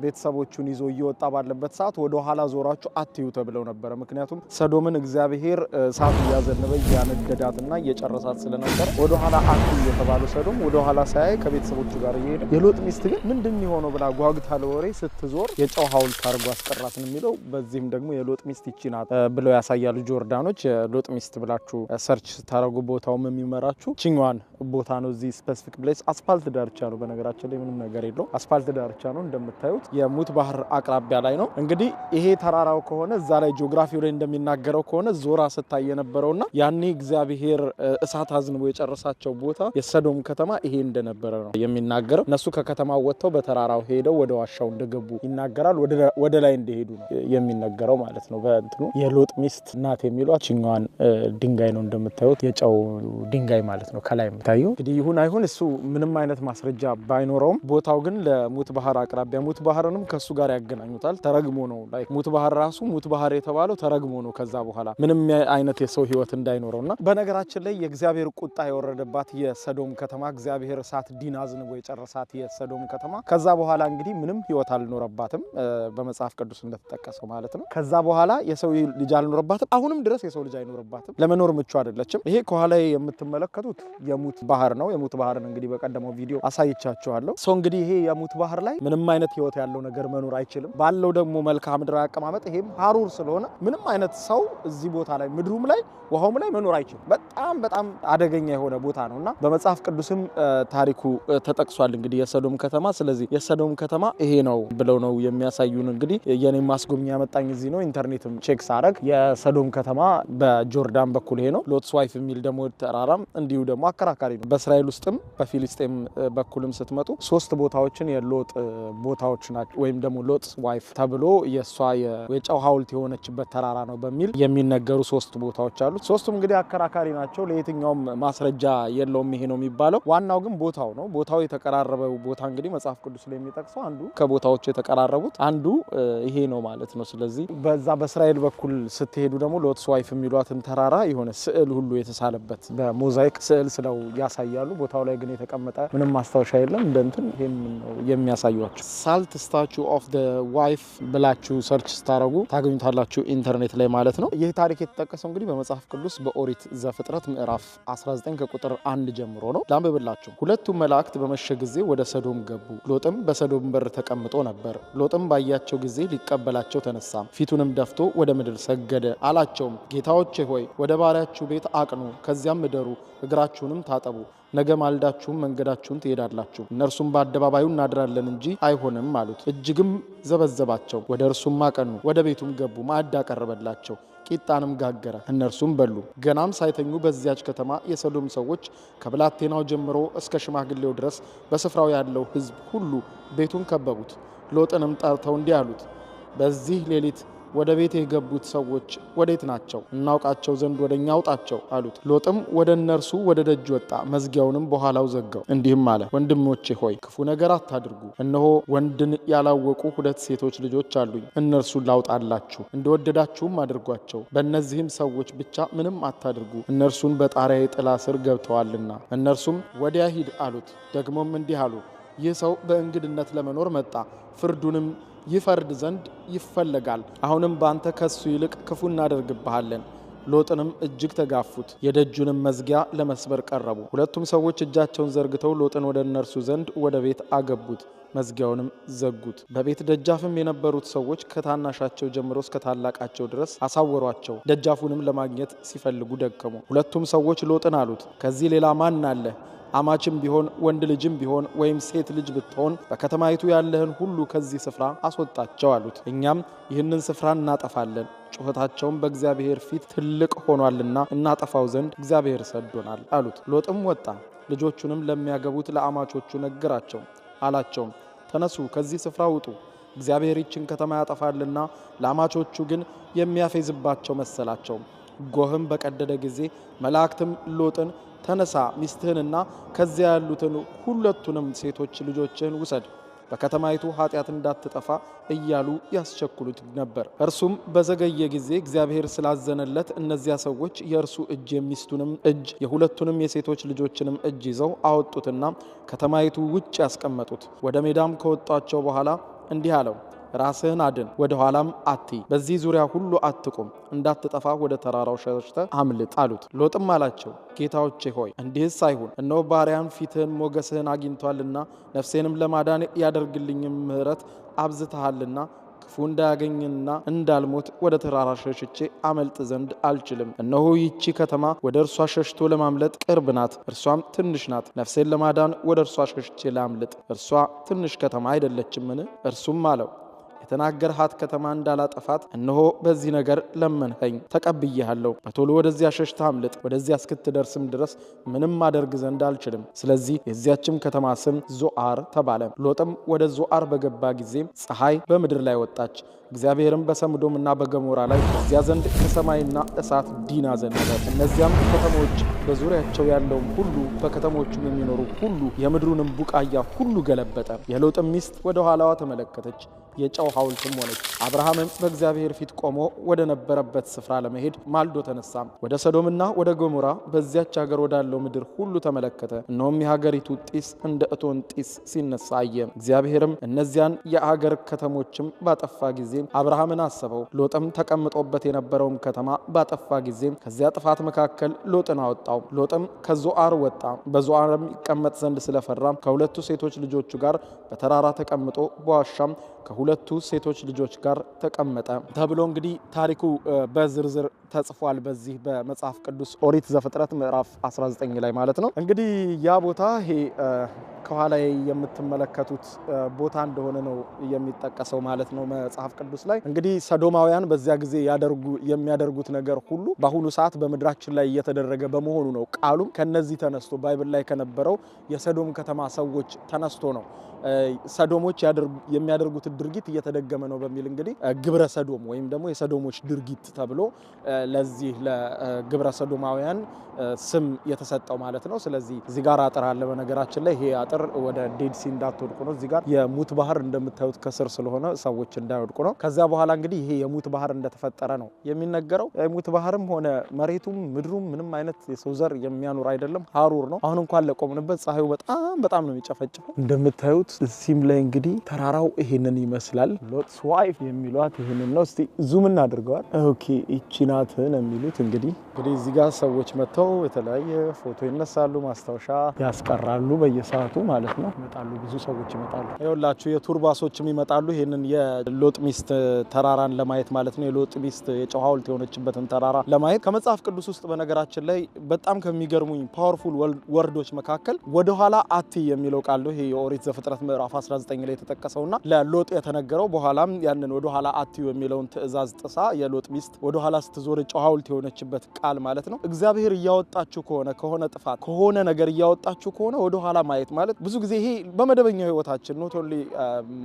ቤተሰቦቹን ይዞ እየወጣ ባለበት ሰዓት ወደ ኋላ ዞራችሁ አትዩ ተብለው ነበር። ምክንያቱም ሰዶምን እግዚአብሔር እሳት እያዘነበ እያነደዳትና እየጨረሳት ስለነበር ወደ ኋላ አትዩ የተባለው ሰዶም ወደ ኋላ ሳያይ ከቤተሰቦቹ ጋር እየሄደ የሎጥ ሚስት ግን ምንድን የሆነው ብላ ጓጉታ ለወሬ ስትዞር የጨው ሐውልት አድርጎ አስቀራት ነው የሚለው። በዚህም ደግሞ የሎጥ ሚስት ይቺ ናት ብለው ያሳያሉ ጆርዳኖች። የሎጥ ሚስት ብላችሁ search ስታረጉ ቦታውም የሚመራችሁ ቺኛዋን ቦታ ነው። እዚህ specific place አስፋልት ዳርቻ ነው። በነገራችን ላይ ምንም ነገር የለው አስፋልት ዳርቻ ነው። እንደምታዩት የሙት ባህር አቅራቢያ ላይ ነው። እንግዲህ ይሄ ተራራው ከሆነ እዛ ላይ ጂኦግራፊው ላይ እንደሚናገረው ከሆነ ዞራ ስታይ የነበረውና ያኔ እግዚአብሔር እሳት አዝንቦ የጨረሳቸው ቦታ የሰዶም ከተማ ይሄ እንደነበረ ነው የሚናገረው። እነሱ ከከተማው ወጥተው በተራራው ሄደው ወደ ዋሻው እንደገቡ ይናገራል። ወደ ላይ እንደሄዱ ነው የሚነገረው ማለት ነው። በእንትኑ የሎጥ ሚስት ናት የሚሏት ቺኛዋን ድንጋይ ነው እንደምታዩት የጨው ድንጋይ ማለት ነው ከላይ የምታየው። እንግዲህ ይሁን አይሁን እሱ ምንም አይነት ማስረጃ ባይኖረውም ቦታው ግን ለሙት ባህር አቅራቢያ ሙት ባህርንም ከሱ ጋር ያገናኙታል። ተረግሞ ነው ላይ ሙት ባህር ራሱ ሙት ባህር የተባለው ተረግሞ ነው። ከዛ በኋላ ምንም አይነት የሰው ህይወት እንዳይኖረውና በነገራችን ላይ የእግዚአብሔር ቁጣ የወረደባት የሰዶም ከተማ እግዚአብሔር እሳት ዲን አዝንቦ የጨረሳት የሰዶም ከተማ ከዛ በኋላ እንግዲህ ምንም ህይወት አልኖረባትም በመጽሐፍ ቅዱስ እንደተጠቀሰው ማለት ነው። ከዛ በኋላ የሰው ልጅ አልኖረባትም። አሁንም ድረስ የሰው ልጅ አይኖርባትም። አይኖርባትም። ለመኖር ምቹ አይደለችም። ይሄ ከኋላ የምትመለከቱት የሙት ባህር ነው። የሙት ባህርን እንግዲህ በቀደመው ቪዲዮ አሳይቻችኋለሁ። So እንግዲህ ይሄ የሙት ባህር ላይ ምንም አይነት ህይወት ያለው ነገር መኖር አይችልም። ባለው ደግሞ መልክዓ ምድራዊ አቀማመጥ ይሄም ሀሩር ስለሆነ ምንም አይነት ሰው እዚህ ቦታ ላይ ምድሩም ላይ ውሃውም ላይ መኖር አይችልም። በጣም በጣም አደገኛ የሆነ ቦታ ነውና በመጽሐፍ ቅዱስም ታሪኩ ተጠቅሷል። እንግዲህ የሰዶም ከተማ፣ ስለዚህ የሰዶም ከተማ ይሄ ነው ብለው ነው የሚያሳዩን። እንግዲህ የኔ ማስጎብኛ ያመጣኝ እዚህ ነው። ኢንተርኔትም check ሳረግ የሰዶም ከተማ በጆርዳን በኩል ይሄ ነው። Lot's Wife የሚል ደግሞ ተራራም እንዲሁ ደግሞ አከራካሪ ነው። በእስራኤል ውስጥም በፊሊስጤም በኩልም ስትመጡ ሶስት ቦታዎችን የሎጥ ቦታዎች ናቸው ወይም ደግሞ Lot's Wife ተብሎ የሷ የጨው ሐውልት የሆነችበት ተራራ ነው በሚል የሚነገሩ ሶስት ቦታዎች አሉ። ሶስቱም እንግዲህ አከራካሪ ናቸው። ለየትኛውም ማስረጃ የለውም ይሄ ነው የሚባለው። ዋናው ግን ቦታው ነው። ቦታው የተቀራረበው ቦታ እንግዲህ መጽሐፍ ቅዱስ ላይ የሚጠቅሰው አንዱ ከቦታዎቹ የተቀራረቡት አንዱ ይሄ ነው ማለት ነው። ስለዚህ በዛ በእስራኤል በኩል ስትሄዱ ደግሞ Lot's Wife የሚሏትን ተራራ የሆነ ስዕል ሁሉ የተሳለበት በሞዛይክ ስዕል ስለው ያሳያሉ። ቦታው ላይ ግን የተቀመጠ ምንም ማስታወሻ የለም። እንደንትን ይሄን ነው የሚያሳዩአችሁ። Salt statue of the wife ብላችሁ search ስታረጉ ታገኙታላችሁ ኢንተርኔት ላይ ማለት ነው። ይህ ታሪክ የተጠቀሰው እንግዲህ በመጽሐፍ ቅዱስ በኦሪት ዘፍጥረት ምዕራፍ 19 ከቁጥር 1 ጀምሮ ነው። ላንብብላችሁ። ሁለቱም መላእክት በመሸ ጊዜ ወደ ሰዶም ገቡ። ሎጥም በሰዶም በር ተቀምጦ ነበር። ሎጥም ባያቸው ጊዜ ሊቀበላቸው ተነሳ፣ ፊቱንም ደፍቶ ወደ ምድር ሰገደ። አላቸውም፣ ጌታዎቼ ሆይ ወደ ባሪያችሁ ቤት አቅኑ፣ ከዚያም እደሩ፣ እግራችሁንም ታጠቡ፣ ነገ ማልዳችሁም መንገዳችሁን ትሄዳላችሁ። እነርሱም በአደባባዩ እናድራለን እንጂ አይሆንም አሉት። እጅግም ዘበዘባቸው። ወደ እርሱም አቀኑ፣ ወደ ቤቱም ገቡ። ማዕድ አቀረበላቸው፣ ቂጣንም ጋገረ፣ እነርሱም በሉ። ገናም ሳይተኙ በዚያች ከተማ የሰዶም ሰዎች ከብላቴናው ጀምሮ እስከ ሽማግሌው ድረስ በስፍራው ያለው ሕዝብ ሁሉ ቤቱን ከበቡት። ሎጥንም ጠርተው እንዲህ አሉት፣ በዚህ ሌሊት ወደ ቤት የገቡት ሰዎች ወዴት ናቸው? እናውቃቸው ዘንድ ወደ እኛ አውጣቸው አሉት። ሎጥም ወደ እነርሱ ወደ ደጅ ወጣ፣ መዝጊያውንም በኋላው ዘጋው። እንዲህም አለ፣ ወንድሞቼ ሆይ ክፉ ነገር አታድርጉ። እነሆ ወንድን ያላወቁ ሁለት ሴቶች ልጆች አሉኝ። እነርሱን ላውጣላችሁ፣ እንደወደዳችሁም አድርጓቸው። በእነዚህም ሰዎች ብቻ ምንም አታድርጉ፣ እነርሱን በጣሪያዬ ጥላ ስር ገብተዋልና። እነርሱም ወዲያ ሂድ አሉት። ደግሞም እንዲህ አሉ፣ ይህ ሰው በእንግድነት ለመኖር መጣ፣ ፍርዱንም ይፈርድ ዘንድ ይፈለጋል። አሁንም በአንተ ከሱ ይልቅ ክፉ እናደርግብሃለን። ሎጥንም እጅግ ተጋፉት፣ የደጁንም መዝጊያ ለመስበር ቀረቡ። ሁለቱም ሰዎች እጃቸውን ዘርግተው ሎጥን ወደ እነርሱ ዘንድ ወደ ቤት አገቡት፣ መዝጊያውንም ዘጉት። በቤት ደጃፍም የነበሩት ሰዎች ከታናሻቸው ጀምሮ እስከ ታላቃቸው ድረስ አሳወሯቸው። ደጃፉንም ለማግኘት ሲፈልጉ ደከሙ። ሁለቱም ሰዎች ሎጥን አሉት፣ ከዚህ ሌላ ማን አለ? አማችም ቢሆን ወንድ ልጅም ቢሆን ወይም ሴት ልጅ ብትሆን በከተማይቱ ያለህን ሁሉ ከዚህ ስፍራ አስወጣቸው አሉት። እኛም ይህንን ስፍራ እናጠፋለን፣ ጩኸታቸውም በእግዚአብሔር ፊት ትልቅ ሆኗልና እናጠፋው ዘንድ እግዚአብሔር ሰዶናል አሉት። ሎጥም ወጣ፣ ልጆቹንም ለሚያገቡት ለአማቾቹ ነገራቸው። አላቸውም፣ ተነሱ፣ ከዚህ ስፍራ ውጡ፣ እግዚአብሔር ይህችን ከተማ ያጠፋልና። ለአማቾቹ ግን የሚያፌዝባቸው መሰላቸው። ጎህም በቀደደ ጊዜ መላእክትም ሎጥን ተነሳ፣ ሚስትህንና ከዚያ ያሉትን ሁለቱንም ሴቶች ልጆችህን ውሰድ፣ በከተማይቱ ኃጢአት እንዳትጠፋ እያሉ ያስቸኩሉት ነበር። እርሱም በዘገየ ጊዜ እግዚአብሔር ስላዘነለት እነዚያ ሰዎች የእርሱ እጅ የሚስቱንም እጅ የሁለቱንም የሴቶች ልጆችንም እጅ ይዘው አወጡትና ከተማይቱ ውጭ ያስቀመጡት። ወደ ሜዳም ከወጧቸው በኋላ እንዲህ አለው፣ ራስህን አድን፣ ወደ ኋላም አትይ፣ በዚህ ዙሪያ ሁሉ አትቁም፣ እንዳትጠፋ ወደ ተራራው ሸሽተህ አምልጥ አሉት። ሎጥም አላቸው፣ ጌታዎቼ ሆይ እንዲህስ አይሁን፣ እነሆ ባሪያን ፊትህን ሞገስህን አግኝቷልና ነፍሴንም ለማዳን ያደርግልኝም ምሕረት አብዝተሃልና ክፉ እንዳያገኝና እንዳልሞት ወደ ተራራ ሸሽቼ አመልጥ ዘንድ አልችልም። እነሆ ይህቺ ከተማ ወደ እርሷ ሸሽቶ ለማምለጥ ቅርብ ናት፣ እርሷም ትንሽ ናት። ነፍሴን ለማዳን ወደ እርሷ ሸሽቼ ላምልጥ፣ እርሷ ትንሽ ከተማ አይደለችምን? እርሱም አለው፣ የተናገርሃት ከተማ እንዳላጠፋት እነሆ በዚህ ነገር ለመንኸኝ፣ ተቀብዬሃለሁ። በቶሎ ወደዚያ ሸሽተህ አምልጥ፣ ወደዚያ እስክትደርስም ድረስ ምንም አደርግ ዘንድ አልችልም። ስለዚህ የዚያችም ከተማ ስም ዞአር ተባለ። ሎጥም ወደ ዞአር በገባ ጊዜ ፀሐይ በምድር ላይ ወጣች። እግዚአብሔርም በሰዶምና በገሞራ ላይ በዚያ ዘንድ ከሰማይና እሳት ዲን አዘነበ። እነዚያም ከተሞች በዙሪያቸው ያለውም ሁሉ በከተሞቹም የሚኖሩ ሁሉ የምድሩንም ቡቃያ ሁሉ ገለበጠ። የሎጥም ሚስት ወደ ኋላዋ ተመለከተች፣ የጨው ሐውልትም ሆነች። አብርሃምም በእግዚአብሔር ፊት ቆሞ ወደ ነበረበት ስፍራ ለመሄድ ማልዶ ተነሳ። ወደ ሰዶምና ወደ ገሞራ በዚያች ሀገር ወዳለው ምድር ሁሉ ተመለከተ። እነሆም የሀገሪቱ ጢስ እንደ እቶን ጢስ ሲነሳ አየ። እግዚአብሔርም እነዚያን የሀገር ከተሞችም ባጠፋ ጊዜ አብርሃምን አሰበው። ሎጥም ተቀምጦበት የነበረውም ከተማ ባጠፋ ጊዜ ከዚያ ጥፋት መካከል ሎጥን አወጣው። ሎጥም ከዞአር ወጣ። በዞአርም ይቀመጥ ዘንድ ስለፈራ ከሁለቱ ሴቶች ልጆቹ ጋር በተራራ ተቀምጦ በዋሻም ከሁለቱ ሴቶች ልጆች ጋር ተቀመጠ ተብሎ እንግዲህ ታሪኩ በዝርዝር ተጽፏል። በዚህ በመጽሐፍ ቅዱስ ኦሪት ዘፍጥረት ምዕራፍ 19 ላይ ማለት ነው። እንግዲህ ያ ቦታ ይሄ ከኋላ የምትመለከቱት ቦታ እንደሆነ ነው የሚጠቀሰው ማለት ነው መጽሐፍ ቅዱስ ላይ። እንግዲህ ሰዶማውያን በዚያ ጊዜ የሚያደርጉት ነገር ሁሉ በአሁኑ ሰዓት በምድራችን ላይ እየተደረገ በመሆኑ ነው። ቃሉም ከነዚህ ተነስቶ Bible ላይ ከነበረው የሰዶም ከተማ ሰዎች ተነስቶ ነው ሰዶሞች የሚያደርጉት ድርጊት እየተደገመ ነው በሚል እንግዲህ ግብረ ሰዶም ወይም ደግሞ የሰዶሞች ድርጊት ተብሎ ለዚህ ለግብረ ሰዶማውያን ስም የተሰጠው ማለት ነው። ስለዚህ እዚህ ጋር አጥር አለ። በነገራችን ላይ ይሄ አጥር ወደ Dead Sea እንዳትወድቁ ነው። እዚህ ጋር የሙት ባህር እንደምታዩት ከስር ስለሆነ ሰዎች እንዳይወድቁ ነው። ከዚያ በኋላ እንግዲህ ይሄ የሙት ባህር እንደተፈጠረ ነው የሚነገረው። የሙት ባህርም ሆነ መሬቱም ምድሩም ምንም አይነት የሰው ዘር የሚያኖር አይደለም፣ ሀሩር ነው። አሁን እንኳን ለቆምንበት ፀሐዩ በጣም በጣም ነው የሚጨፈጭፈው። እንደምታዩት እዚህም ላይ እንግዲህ ተራራው ይሄንን ይመስላል። Lot's wife የሚሏት ይሄንን ነው። እስቲ zoom እናድርገዋል። Okay ይቺ ናት ነው የሚሉት። እንግዲህ እዚህ ጋር ሰዎች መጥተው የተለያየ ፎቶ ይነሳሉ፣ ማስታወሻ ያስቀራሉ በየሰዓቱ ማለት ነው። ይመጣሉ፣ ብዙ ሰዎች ይመጣሉ። ይኸውላችሁ የ tour bus ኦችም ይመጣሉ። ይሄንን የሎጥ ሚስት ተራራን ለማየት ማለት ነው። የሎጥ ሚስት የጨው ሐውልት የሆነችበትን ተራራ ለማየት ከመጽሐፍ ቅዱስ ውስጥ በነገራችን ላይ በጣም ከሚገርሙኝ powerful word ኦች መካከል ወደኋላ አትይ የሚለው ቃል ነው። ይሄ የኦሪት ዘፍጥረት ምዕራፍ 19 ላይ የተጠቀሰውና ለሎጥ የተነገረው በኋላም ያንን ወደኋላ አትዩ የሚለውን ትእዛዝ ጥሳ የሎጥ ሚስት ወደኋላ ስትዞር የጨው ሐውልት የሆነችበት ቃል ማለት ነው። እግዚአብሔር እያወጣችሁ ከሆነ ከሆነ ጥፋት ከሆነ ነገር እያወጣችሁ ከሆነ ወደኋላ ማየት ማለት ብዙ ጊዜ ይሄ በመደበኛው ህይወታችን not only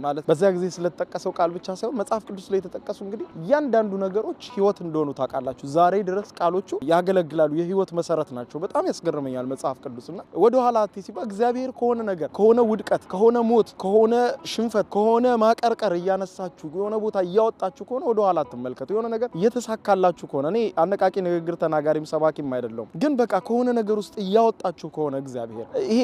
ማለት በዚያ ጊዜ ስለተጠቀሰው ቃል ብቻ ሳይሆን መጽሐፍ ቅዱስ ላይ የተጠቀሱ እንግዲህ እያንዳንዱ ነገሮች ህይወት እንደሆኑ ታውቃላችሁ። ዛሬ ድረስ ቃሎቹ ያገለግላሉ፣ የህይወት መሰረት ናቸው። በጣም ያስገርመኛል መጽሐፍ ቅዱስና ወደኋላ አትይ ሲባል እግዚአብሔር ከሆነ ነገር ከሆነ ውድቀት ከሆነ ሞት ከሆነ ሽንፈት ከሆነ ማቀርቀር እያነሳችሁ የሆነ ቦታ እያወጣችሁ ከሆነ ወደኋላ አትመልከቱ። የሆነ ነገር እየተሳካላችሁ ከሆነ እኔ አነቃቂ ንግግር ተናጋሪም ሰባኪም አይደለሁም፣ ግን በቃ ከሆነ ነገር ውስጥ እያወጣችሁ ከሆነ እግዚአብሔር ይሄ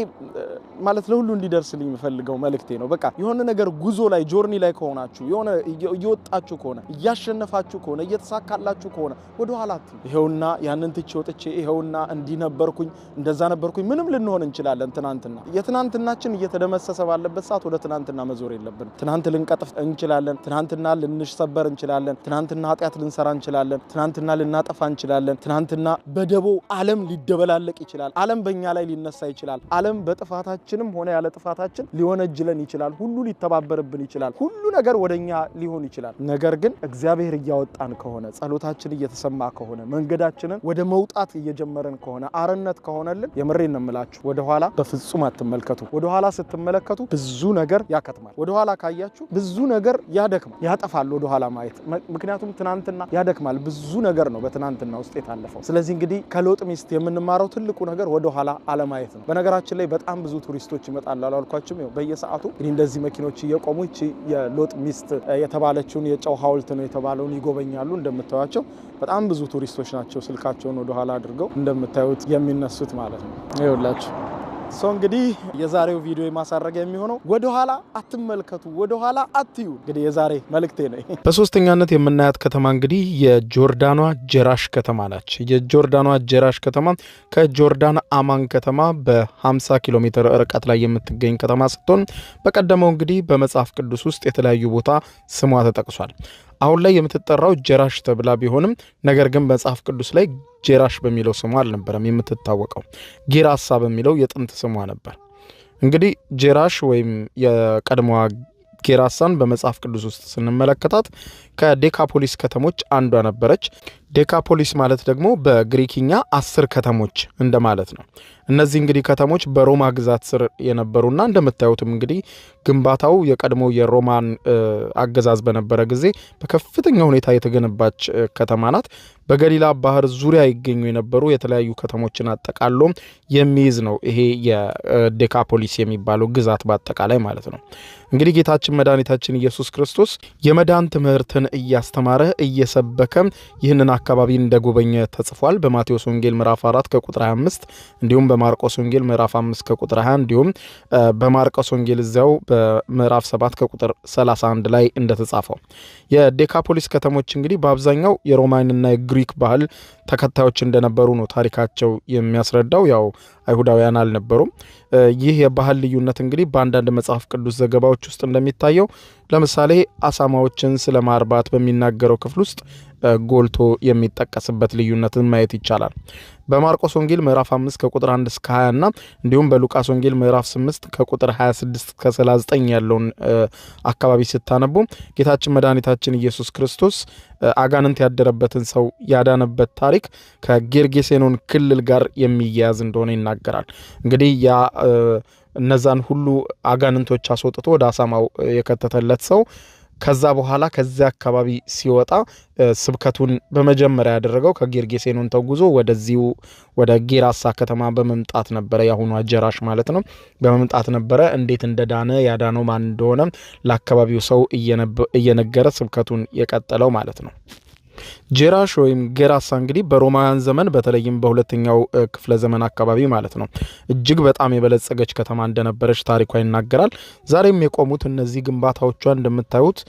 ማለት ለሁሉ እንዲደርስልኝ የምፈልገው መልእክቴ ነው። በቃ የሆነ ነገር ጉዞ ላይ journey ላይ ከሆናችሁ የሆነ እየወጣችሁ ከሆነ እያሸነፋችሁ ከሆነ እየተሳካላችሁ ከሆነ ወደኋላ አትዩ። ይሄውና ያንን ትቼ ወጥቼ ይሄውና እንዲህ ነበርኩኝ እንደዛ ነበርኩኝ ምንም ልንሆን እንችላለን። ትናንትና የትናንትናችን እየተደመሰሰ ባለበት ሰዓት ወደ ትናንትና መዞር የለብንም። ትናንት ልንቀጥፍ እንችላለን። ትናንትና ልንሰበር እንችላለን። ትናንትና ኃጢአት ልንሰራ እንችላለን። ትናንትና ልናጠፋ እንችላለን። ትናንትና በደቦ ዓለም ሊደበላለቅ ይችላል። ዓለም በእኛ ላይ ሊነሳ ይችላል። ዓለም በጥፋታችንም ሆነ ያለ ጥፋታችን ሊወነጅለን ይችላል። ሁሉ ሊተባበርብን ይችላል። ሁሉ ነገር ወደኛ ሊሆን ይችላል። ነገር ግን እግዚአብሔር እያወጣን ከሆነ ጸሎታችን እየተሰማ ከሆነ መንገዳችንን ወደ መውጣት እየጀመረን ከሆነ አርነት ከሆነልን የምሬን ነው የምላችሁ ወደኋላ በፍጹም አትመልከቱ። ወደኋላ ስትመለከቱ ብዙ ነገር ያከትማል። ወደኋላ ካያችሁ ብዙ ነገር ያደክማል፣ ያጠፋል። ወደኋላ ማየት ምክንያቱም ትናንትና ያደክማል። ብዙ ነገር ነው በትናንትና ውስጥ የታለፈው። ስለዚህ እንግዲህ ከሎጥ ሚስት የምንማረው ትልቁ ነገር ወደኋላ አለማየት ነው። በነገራችን ላይ በጣም ብዙ ቱሪስቶች ይመጣሉ አላልኳችሁም? ይኸው በየሰዓቱ እንግዲህ እንደዚህ መኪኖች እየቆሙ ይቺ የሎጥ ሚስት የተባለችውን የጨው ሐውልት ነው የተባለውን ይጎበኛሉ። እንደምታዩቸው በጣም ብዙ ቱሪስቶች ናቸው ስልካቸውን ወደኋላ አድርገው እንደምታዩት የሚነሱት ማለት ነው። ይኸውላችሁ so እንግዲህ የዛሬው ቪዲዮ የማሳረጊያ የሚሆነው ወደኋላ አትመልከቱ፣ ወደኋላ አትዩ። እንግዲህ የዛሬ መልእክቴ ነው።
በሶስተኛነት የምናያት ከተማ እንግዲህ የጆርዳኗ ጀራሽ ከተማ ናች። የጆርዳኗ ጀራሽ ከተማ ከጆርዳን አማን ከተማ በ50 ኪሎ ሜትር ርቀት ላይ የምትገኝ ከተማ ስትሆን በቀደመው እንግዲህ በመጽሐፍ ቅዱስ ውስጥ የተለያዩ ቦታ ስሟ ተጠቅሷል። አሁን ላይ የምትጠራው ጀራሽ ተብላ ቢሆንም ነገር ግን መጽሐፍ ቅዱስ ላይ ጀራሽ በሚለው ስሟ አልነበረም የምትታወቀው፣ ጌራሳ በሚለው የጥንት ስሟ ነበር። እንግዲህ ጀራሽ ወይም የቀድሞዋ ጌራሳን በመጽሐፍ ቅዱስ ውስጥ ስንመለከታት ከዴካፖሊስ ከተሞች አንዷ ነበረች። ዴካፖሊስ ማለት ደግሞ በግሪክኛ 10 ከተሞች እንደማለት ነው።
እነዚህ እንግዲህ ከተሞች በሮማ ግዛት ስር የነበሩና እንደምታዩትም እንግዲህ ግንባታው የቀድሞ የሮማን አገዛዝ በነበረ ጊዜ በከፍተኛ ሁኔታ የተገነባች ከተማ ናት። በገሊላ ባህር ዙሪያ ይገኙ የነበሩ የተለያዩ ከተሞችን አጠቃሎ የሚይዝ ነው ይሄ የዴካፖሊስ የሚባለው ግዛት በአጠቃላይ ማለት ነው። እንግዲህ ጌታችን መድኃኒታችን ኢየሱስ ክርስቶስ የመዳን ትምህርትን እያስተማረ እየሰበከ ይህንን አካባቢ እንደጎበኘ ተጽፏል። በማቴዎስ ወንጌል ምዕራፍ 4 ከቁጥር 25 እንዲሁም በማርቆስ ወንጌል ምዕራፍ 5 ከቁጥር 20 እንዲሁም በማርቆስ ወንጌል እዚያው በምዕራፍ 7 ከቁጥር 31 ላይ እንደተጻፈው የዴካፖሊስ ከተሞች እንግዲህ በአብዛኛው የሮማንና የግሪክ ባህል ተከታዮች እንደነበሩ ነው ታሪካቸው የሚያስረዳው። ያው አይሁዳውያን አልነበሩም። ይህ የባህል ልዩነት እንግዲህ በአንዳንድ መጽሐፍ ቅዱስ ዘገባዎች ውስጥ እንደሚታየው ለምሳሌ አሳማዎችን ስለማርባት በሚናገረው ክፍል ውስጥ ጎልቶ የሚጠቀስበት ልዩነትን ማየት ይቻላል። በማርቆስ ወንጌል ምዕራፍ 5 ከቁጥር 1 እስከ 20 እና እንዲሁም በሉቃስ ወንጌል ምዕራፍ 8 ከቁጥር 26 እስከ 39 ያለውን አካባቢ ስታነቡ ጌታችን መድኃኒታችን ኢየሱስ ክርስቶስ አጋንንት ያደረበትን ሰው ያዳነበት ታሪክ ከጌርጌሴኖን ክልል ጋር የሚያያዝ እንደሆነ ይናገራል። እንግዲህ ያ እነዛን ሁሉ አጋንንቶች አስወጥቶ ወደ አሳማው የከተተለት ሰው ከዛ በኋላ ከዚያ አካባቢ ሲወጣ ስብከቱን በመጀመሪያ ያደረገው ከጌርጌሴኖን ተጉዞ ወደዚሁ ወደ ጌራሳ ከተማ በመምጣት ነበረ። ያሁኑ ጀራሽ ማለት ነው። በመምጣት ነበረ። እንዴት እንደዳነ ያዳነው ማን እንደሆነ ለአካባቢው ሰው እየነገረ ስብከቱን የቀጠለው ማለት ነው። ጀራሽ ወይም ጌራሳ እንግዲህ በሮማውያን ዘመን በተለይም በሁለተኛው ክፍለ ዘመን አካባቢ ማለት ነው እጅግ በጣም የበለጸገች ከተማ እንደነበረች ታሪኳ ይናገራል። ዛሬም የቆሙት እነዚህ ግንባታዎቿ እንደምታዩት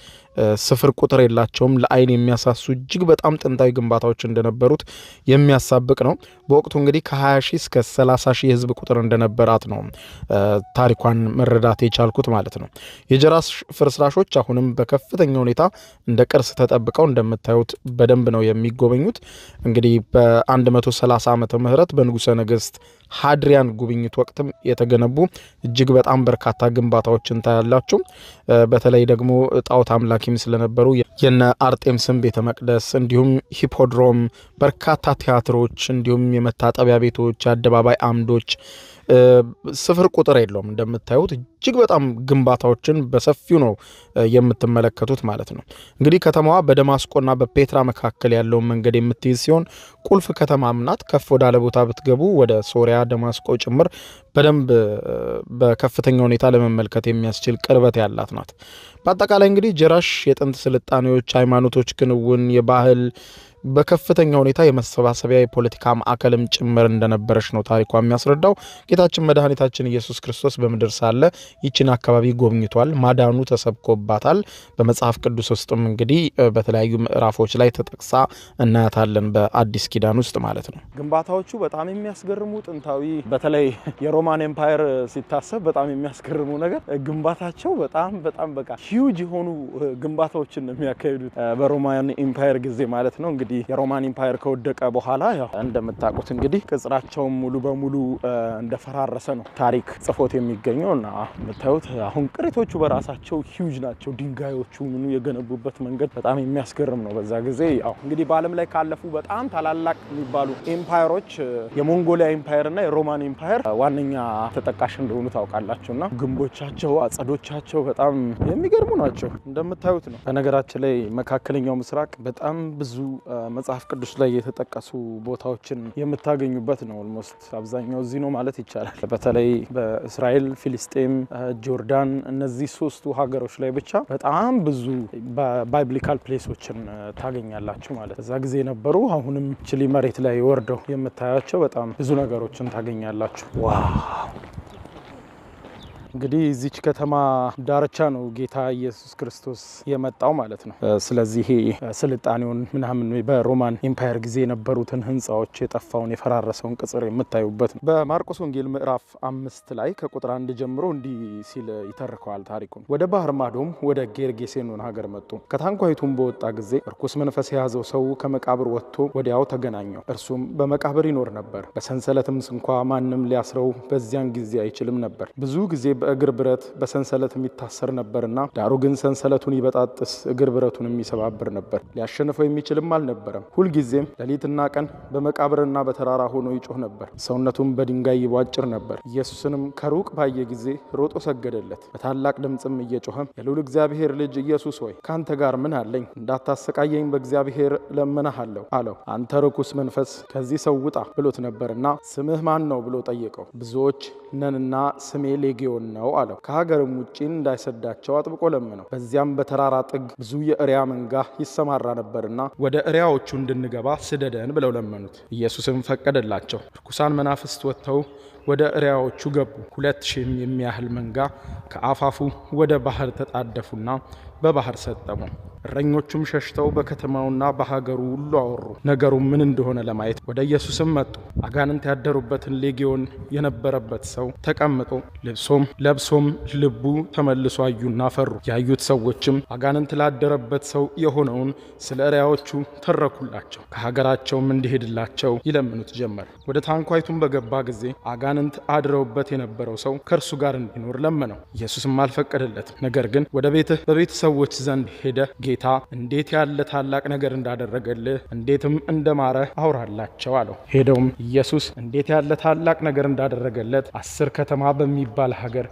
ስፍር ቁጥር የላቸውም። ለአይን የሚያሳሱ እጅግ በጣም ጥንታዊ ግንባታዎች እንደነበሩት የሚያሳብቅ ነው። በወቅቱ እንግዲህ ከ20 ሺህ እስከ 30 ሺህ ህዝብ ቁጥር እንደነበራት ነው ታሪኳን መረዳት የቻልኩት ማለት ነው። የጀራሽ ፍርስራሾች አሁንም በከፍተኛ ሁኔታ እንደ ቅርስ ተጠብቀው እንደምታዩት በደንብ ነው የሚጎበኙት። እንግዲህ በ130 ዓመተ ምህረት በንጉሠ ነገሥት ሃድሪያን ጉብኝት ወቅትም የተገነቡ እጅግ በጣም በርካታ ግንባታዎችን ታያላችሁ። በተለይ ደግሞ ጣዖት አምላኪም ስለነበሩ የነ አርጤምስን ቤተ መቅደስ እንዲሁም ሂፖድሮም፣ በርካታ ቲያትሮች እንዲሁም የመታጠቢያ ቤቶች፣ የአደባባይ አምዶች ስፍር ቁጥር የለውም። እንደምታዩት እጅግ በጣም ግንባታዎችን በሰፊው ነው የምትመለከቱት ማለት ነው። እንግዲህ ከተማዋ በደማስቆና በፔትራ መካከል ያለውን መንገድ የምትይዝ ሲሆን ቁልፍ ከተማም ናት። ከፍ ወዳለ ቦታ ብትገቡ ወደ ሶሪያ፣ ደማስቆ ጭምር በደንብ በከፍተኛ ሁኔታ ለመመልከት የሚያስችል ቅርበት ያላት ናት። በአጠቃላይ እንግዲህ ጀራሽ የጥንት ስልጣኔዎች፣ ሃይማኖቶች ክንውን፣ የባህል በከፍተኛ ሁኔታ የመሰባሰቢያ የፖለቲካ ማዕከልም ጭምር እንደነበረች ነው ታሪኳ የሚያስረዳው። ጌታችን መድኃኒታችን ኢየሱስ ክርስቶስ በምድር ሳለ ይችን አካባቢ ጎብኝቷል። ማዳኑ ተሰብኮባታል። በመጽሐፍ ቅዱስ ውስጥም እንግዲህ በተለያዩ ምዕራፎች ላይ ተጠቅሳ እናያታለን፣ በአዲስ ኪዳን ውስጥ ማለት ነው።
ግንባታዎቹ በጣም የሚያስገርሙ ጥንታዊ፣ በተለይ የ Roman Empire ሲታሰብ በጣም የሚያስገርሙ ነገር ግንባታቸው በጣም በጣም በቃ huge የሆኑ ግንባታዎችን ነው የሚያካሂዱት በ Roman Empire ጊዜ ማለት ነው። እንግዲህ የ Roman Empire ከወደቀ በኋላ ያው እንደምታውቁት እንግዲህ ቅጽራቸውን ሙሉ በሙሉ እንደፈራረሰ ነው ታሪክ ጽፎት የሚገኘው እና የምታዩት አሁን ቅሪቶቹ በራሳቸው ሂውጅ ናቸው። ድንጋዮቹ ምኑ የገነቡበት መንገድ በጣም የሚያስገርም ነው። በዛ ጊዜ ያው እንግዲህ በዓለም ላይ ካለፉ በጣም ታላላቅ የሚባሉ empire ኦች የሞንጎሊያ empire እና የ Roman Empire ዋነኛ ተጠቃሽ እንደሆኑ ታውቃላችሁ። እና ግንቦቻቸው፣ አጸዶቻቸው በጣም የሚገርሙ ናቸው እንደምታዩት ነው። በነገራችን ላይ መካከለኛው ምስራቅ በጣም ብዙ መጽሐፍ ቅዱስ ላይ የተጠቀሱ ቦታዎችን የምታገኙበት ነው። Almost አብዛኛው እዚህ ነው ማለት ይቻላል። በተለይ በእስራኤል፣ ፊሊስጤም፣ ጆርዳን እነዚህ ሶስቱ ሀገሮች ላይ ብቻ በጣም ብዙ biblical place ኦችን ታገኛላችሁ ማለት እዛ ጊዜ የነበሩ አሁንም ችሊ መሬት ላይ ወርደው የምታያቸው በጣም ብዙ ነገሮችን ታገኛላችሁ። Wow! እንግዲህ እዚች ከተማ ዳርቻ ነው ጌታ ኢየሱስ ክርስቶስ የመጣው ማለት ነው። ስለዚህ ስልጣኔውን ምናምን በ Roman Empire ጊዜ የነበሩትን ሕንፃዎች የጠፋውን የፈራረሰውን ቅጽር የምታዩበት ነው። በማርቆስ ወንጌል ምዕራፍ 5 ላይ ከቁጥር 1 ጀምሮ እንዲህ ሲል ይተርከዋል ታሪኩን። ወደ ባህር ማዶም ወደ ጌርጌሴኖን ሀገር መጡ። ከታንኳይቱም በወጣ ጊዜ እርኩስ መንፈስ የያዘው ሰው ከመቃብር ወጥቶ ወዲያው ተገናኘው። እርሱም በመቃብር ይኖር ነበር። በሰንሰለትም ስንኳ ማንም ሊያስረው በዚያን ጊዜ አይችልም ነበር። ብዙ ጊዜ
በእግር ብረት በሰንሰለት የሚታሰር ነበርና፣ ዳሩ ግን ሰንሰለቱን ይበጣጥስ እግር ብረቱንም ይሰባብር ነበር። ሊያሸንፈው የሚችልም አልነበረም። ሁልጊዜም ሌሊትና ቀን በመቃብርና በተራራ ሆኖ ይጮህ ነበር። ሰውነቱም በድንጋይ ይቧጭር ነበር። ኢየሱስንም ከሩቅ ባየ ጊዜ ሮጦ ሰገደለት። በታላቅ ድምፅም እየጮኸ የልዑል እግዚአብሔር ልጅ ኢየሱስ ሆይ፣ ከአንተ ጋር ምን አለኝ? እንዳታሰቃየኝ በእግዚአብሔር እለምንሃለሁ አለው። አንተ ርኩስ መንፈስ ከዚህ ሰው ውጣ ብሎት ነበርና ስምህ ማን ነው ብሎ ጠየቀው። ብዙዎች ነንና ስሜ ሌጊዮን ነው አለው። ከሀገርም ውጪ እንዳይሰዳቸው አጥብቆ ለመነው። በዚያም በተራራ ጥግ ብዙ የእሪያ መንጋ ይሰማራ ነበርና ወደ እሪያዎቹ እንድንገባ ስደደን ብለው ለመኑት። ኢየሱስም ፈቀደላቸው። ርኩሳን መናፍስት ወጥተው ወደ እሪያዎቹ ገቡ። 2000 የሚያህል መንጋ ከአፋፉ ወደ ባህር ተጣደፉና በባህር ሰጠሙ። እረኞቹም ሸሽተው በከተማውና በሀገሩ ሁሉ አወሩ። ነገሩ ምን እንደሆነ ለማየት ወደ ኢየሱስም መጡ። አጋንንት ያደሩበትን ሌጊዮን የነበረበት ሰው ተቀምጦ ልብሶም ለብሶም ልቡ ተመልሶ አዩና ፈሩ። ያዩት ሰዎችም አጋንንት ላደረበት ሰው የሆነውን ስለ እሪያዎቹ ተረኩላቸው። ከሀገራቸውም እንዲሄድላቸው ይለምኑት ጀመር። ወደ ታንኳይቱም በገባ ጊዜ አጋንንት አድረውበት የነበረው ሰው ከእርሱ ጋር እንዲኖር ለመነው። ኢየሱስም አልፈቀደለትም። ነገር ግን ወደ ቤትህ በቤተሰቦች ዘንድ ሄደ ጌታ እንዴት ያለ ታላቅ ነገር እንዳደረገልህ እንዴትም እንደማረህ አውራላቸው አለው። ሄደውም ኢየሱስ እንዴት ያለ ታላቅ ነገር እንዳደረገለት 10 ከተማ በሚባል ሀገር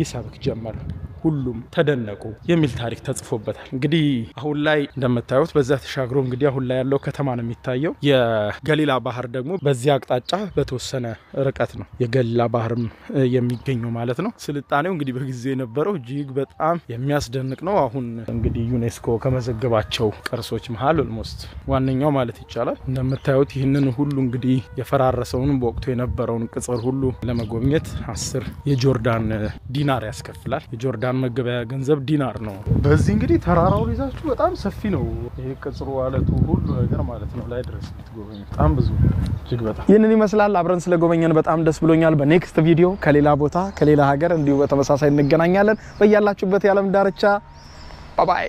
ይሰብክ ጀመር። ሁሉም ተደነቁ የሚል ታሪክ ተጽፎበታል። እንግዲህ አሁን ላይ እንደምታዩት በዛ ተሻግሮ እንግዲህ አሁን ላይ ያለው ከተማ ነው የሚታየው። የገሊላ ባህር ደግሞ በዚህ አቅጣጫ በተወሰነ ርቀት ነው የገሊላ ባህርም የሚገኘው ማለት ነው። ስልጣኔው እንግዲህ በጊዜው የነበረው እጅግ በጣም የሚያስደንቅ ነው። አሁን እንግዲህ ዩኔስኮ ከመዘገባቸው ቅርሶች መሀል almost ዋነኛው ማለት ይቻላል። እንደምታዩት ይህንን ሁሉ እንግዲህ የፈራረሰውን በወቅቱ የነበረውን ቅጽር ሁሉ ለመጎብኘት 10 የጆርዳን ዲናር ያስከፍላል። የጆርዳን መገበያ ገንዘብ ዲናር ነው። በዚህ እንግዲህ ተራራውን ይዛችሁ በጣም ሰፊ ነው ይሄ ቅጽሩ፣ አለቱ፣ ሁሉ ነገር ማለት ነው። ላይ ድረስ ብትጎበኙ በጣም ብዙ እጅግ በጣም
ይህንን ይመስላል። አብረን ስለጎበኘን በጣም ደስ ብሎኛል። በ next ቪዲዮ ከሌላ ቦታ ከሌላ ሀገር እንዲሁ በተመሳሳይ እንገናኛለን። በያላችሁበት የዓለም ዳርቻ bye bye።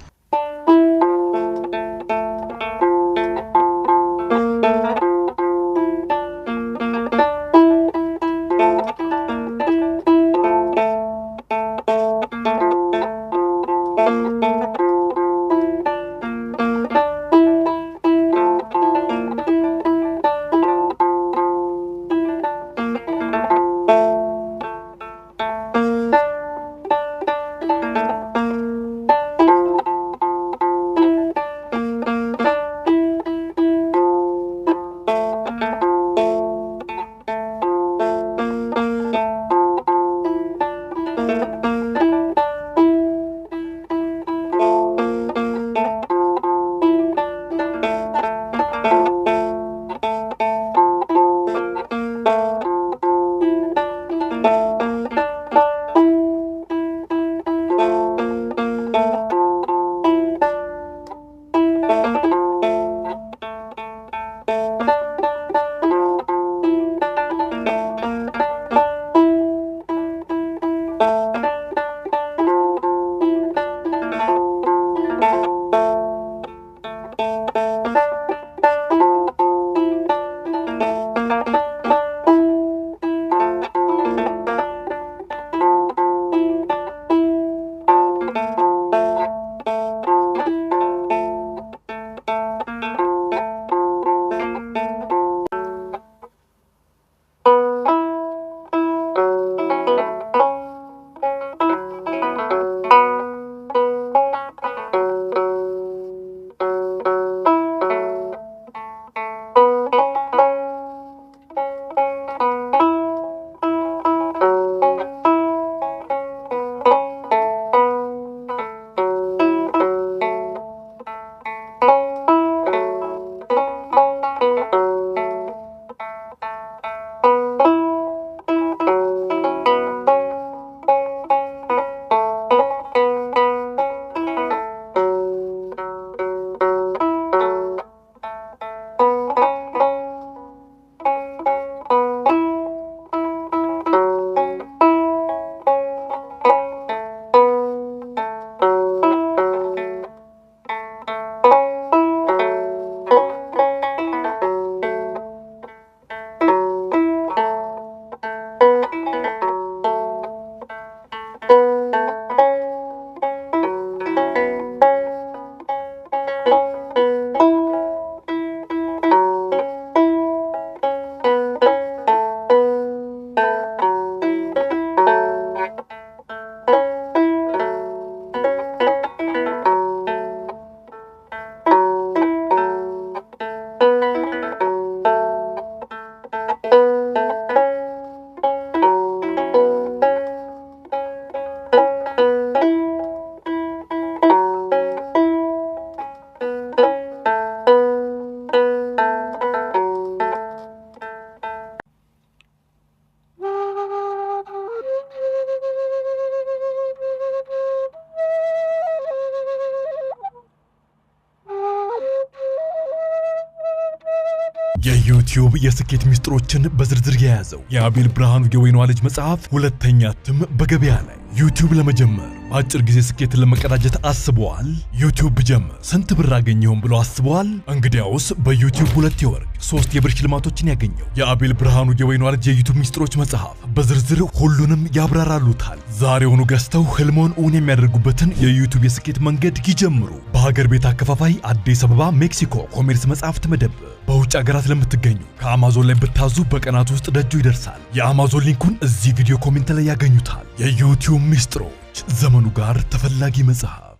የዩቲዩብ የስኬት ሚስጥሮችን በዝርዝር የያዘው የአቤል ብርሃኑ የወይኗ ልጅ መጽሐፍ ሁለተኛ እትም በገበያ ላይ። ዩቲዩብ ለመጀመር በአጭር ጊዜ ስኬትን ለመቀዳጀት አስበዋል? ዩቲዩብ ብጀምር ስንት ብር አገኘሁም ብሎ አስበዋል? እንግዲያውስ በዩቲዩብ 2 የወርቅ 3 የብር ሽልማቶችን ያገኘው የአቤል ብርሃኑ የወይኗ ልጅ የዩቲዩብ ሚስጥሮች መጽሐፍ በዝርዝር ሁሉንም ያብራራሉታል። ዛሬውኑ ገዝተው ህልሞን እውን የሚያደርጉበትን የዩቲዩብ የስኬት መንገድ ይጀምሩ። በሀገር ቤት አከፋፋይ አዲስ አበባ ሜክሲኮ ኮሜርስ መጽሐፍት መደብር። በውጭ ሀገራት ለምትገኙ ከአማዞን ላይ ብታዙ በቀናት ውስጥ ደጁ ይደርሳል። የአማዞን link ኡን እዚህ ቪዲዮ comment ላይ ያገኙታል። የዩቲዩብ ሚስጥሮች ዘመኑ ጋር ተፈላጊ መጽሐፍ።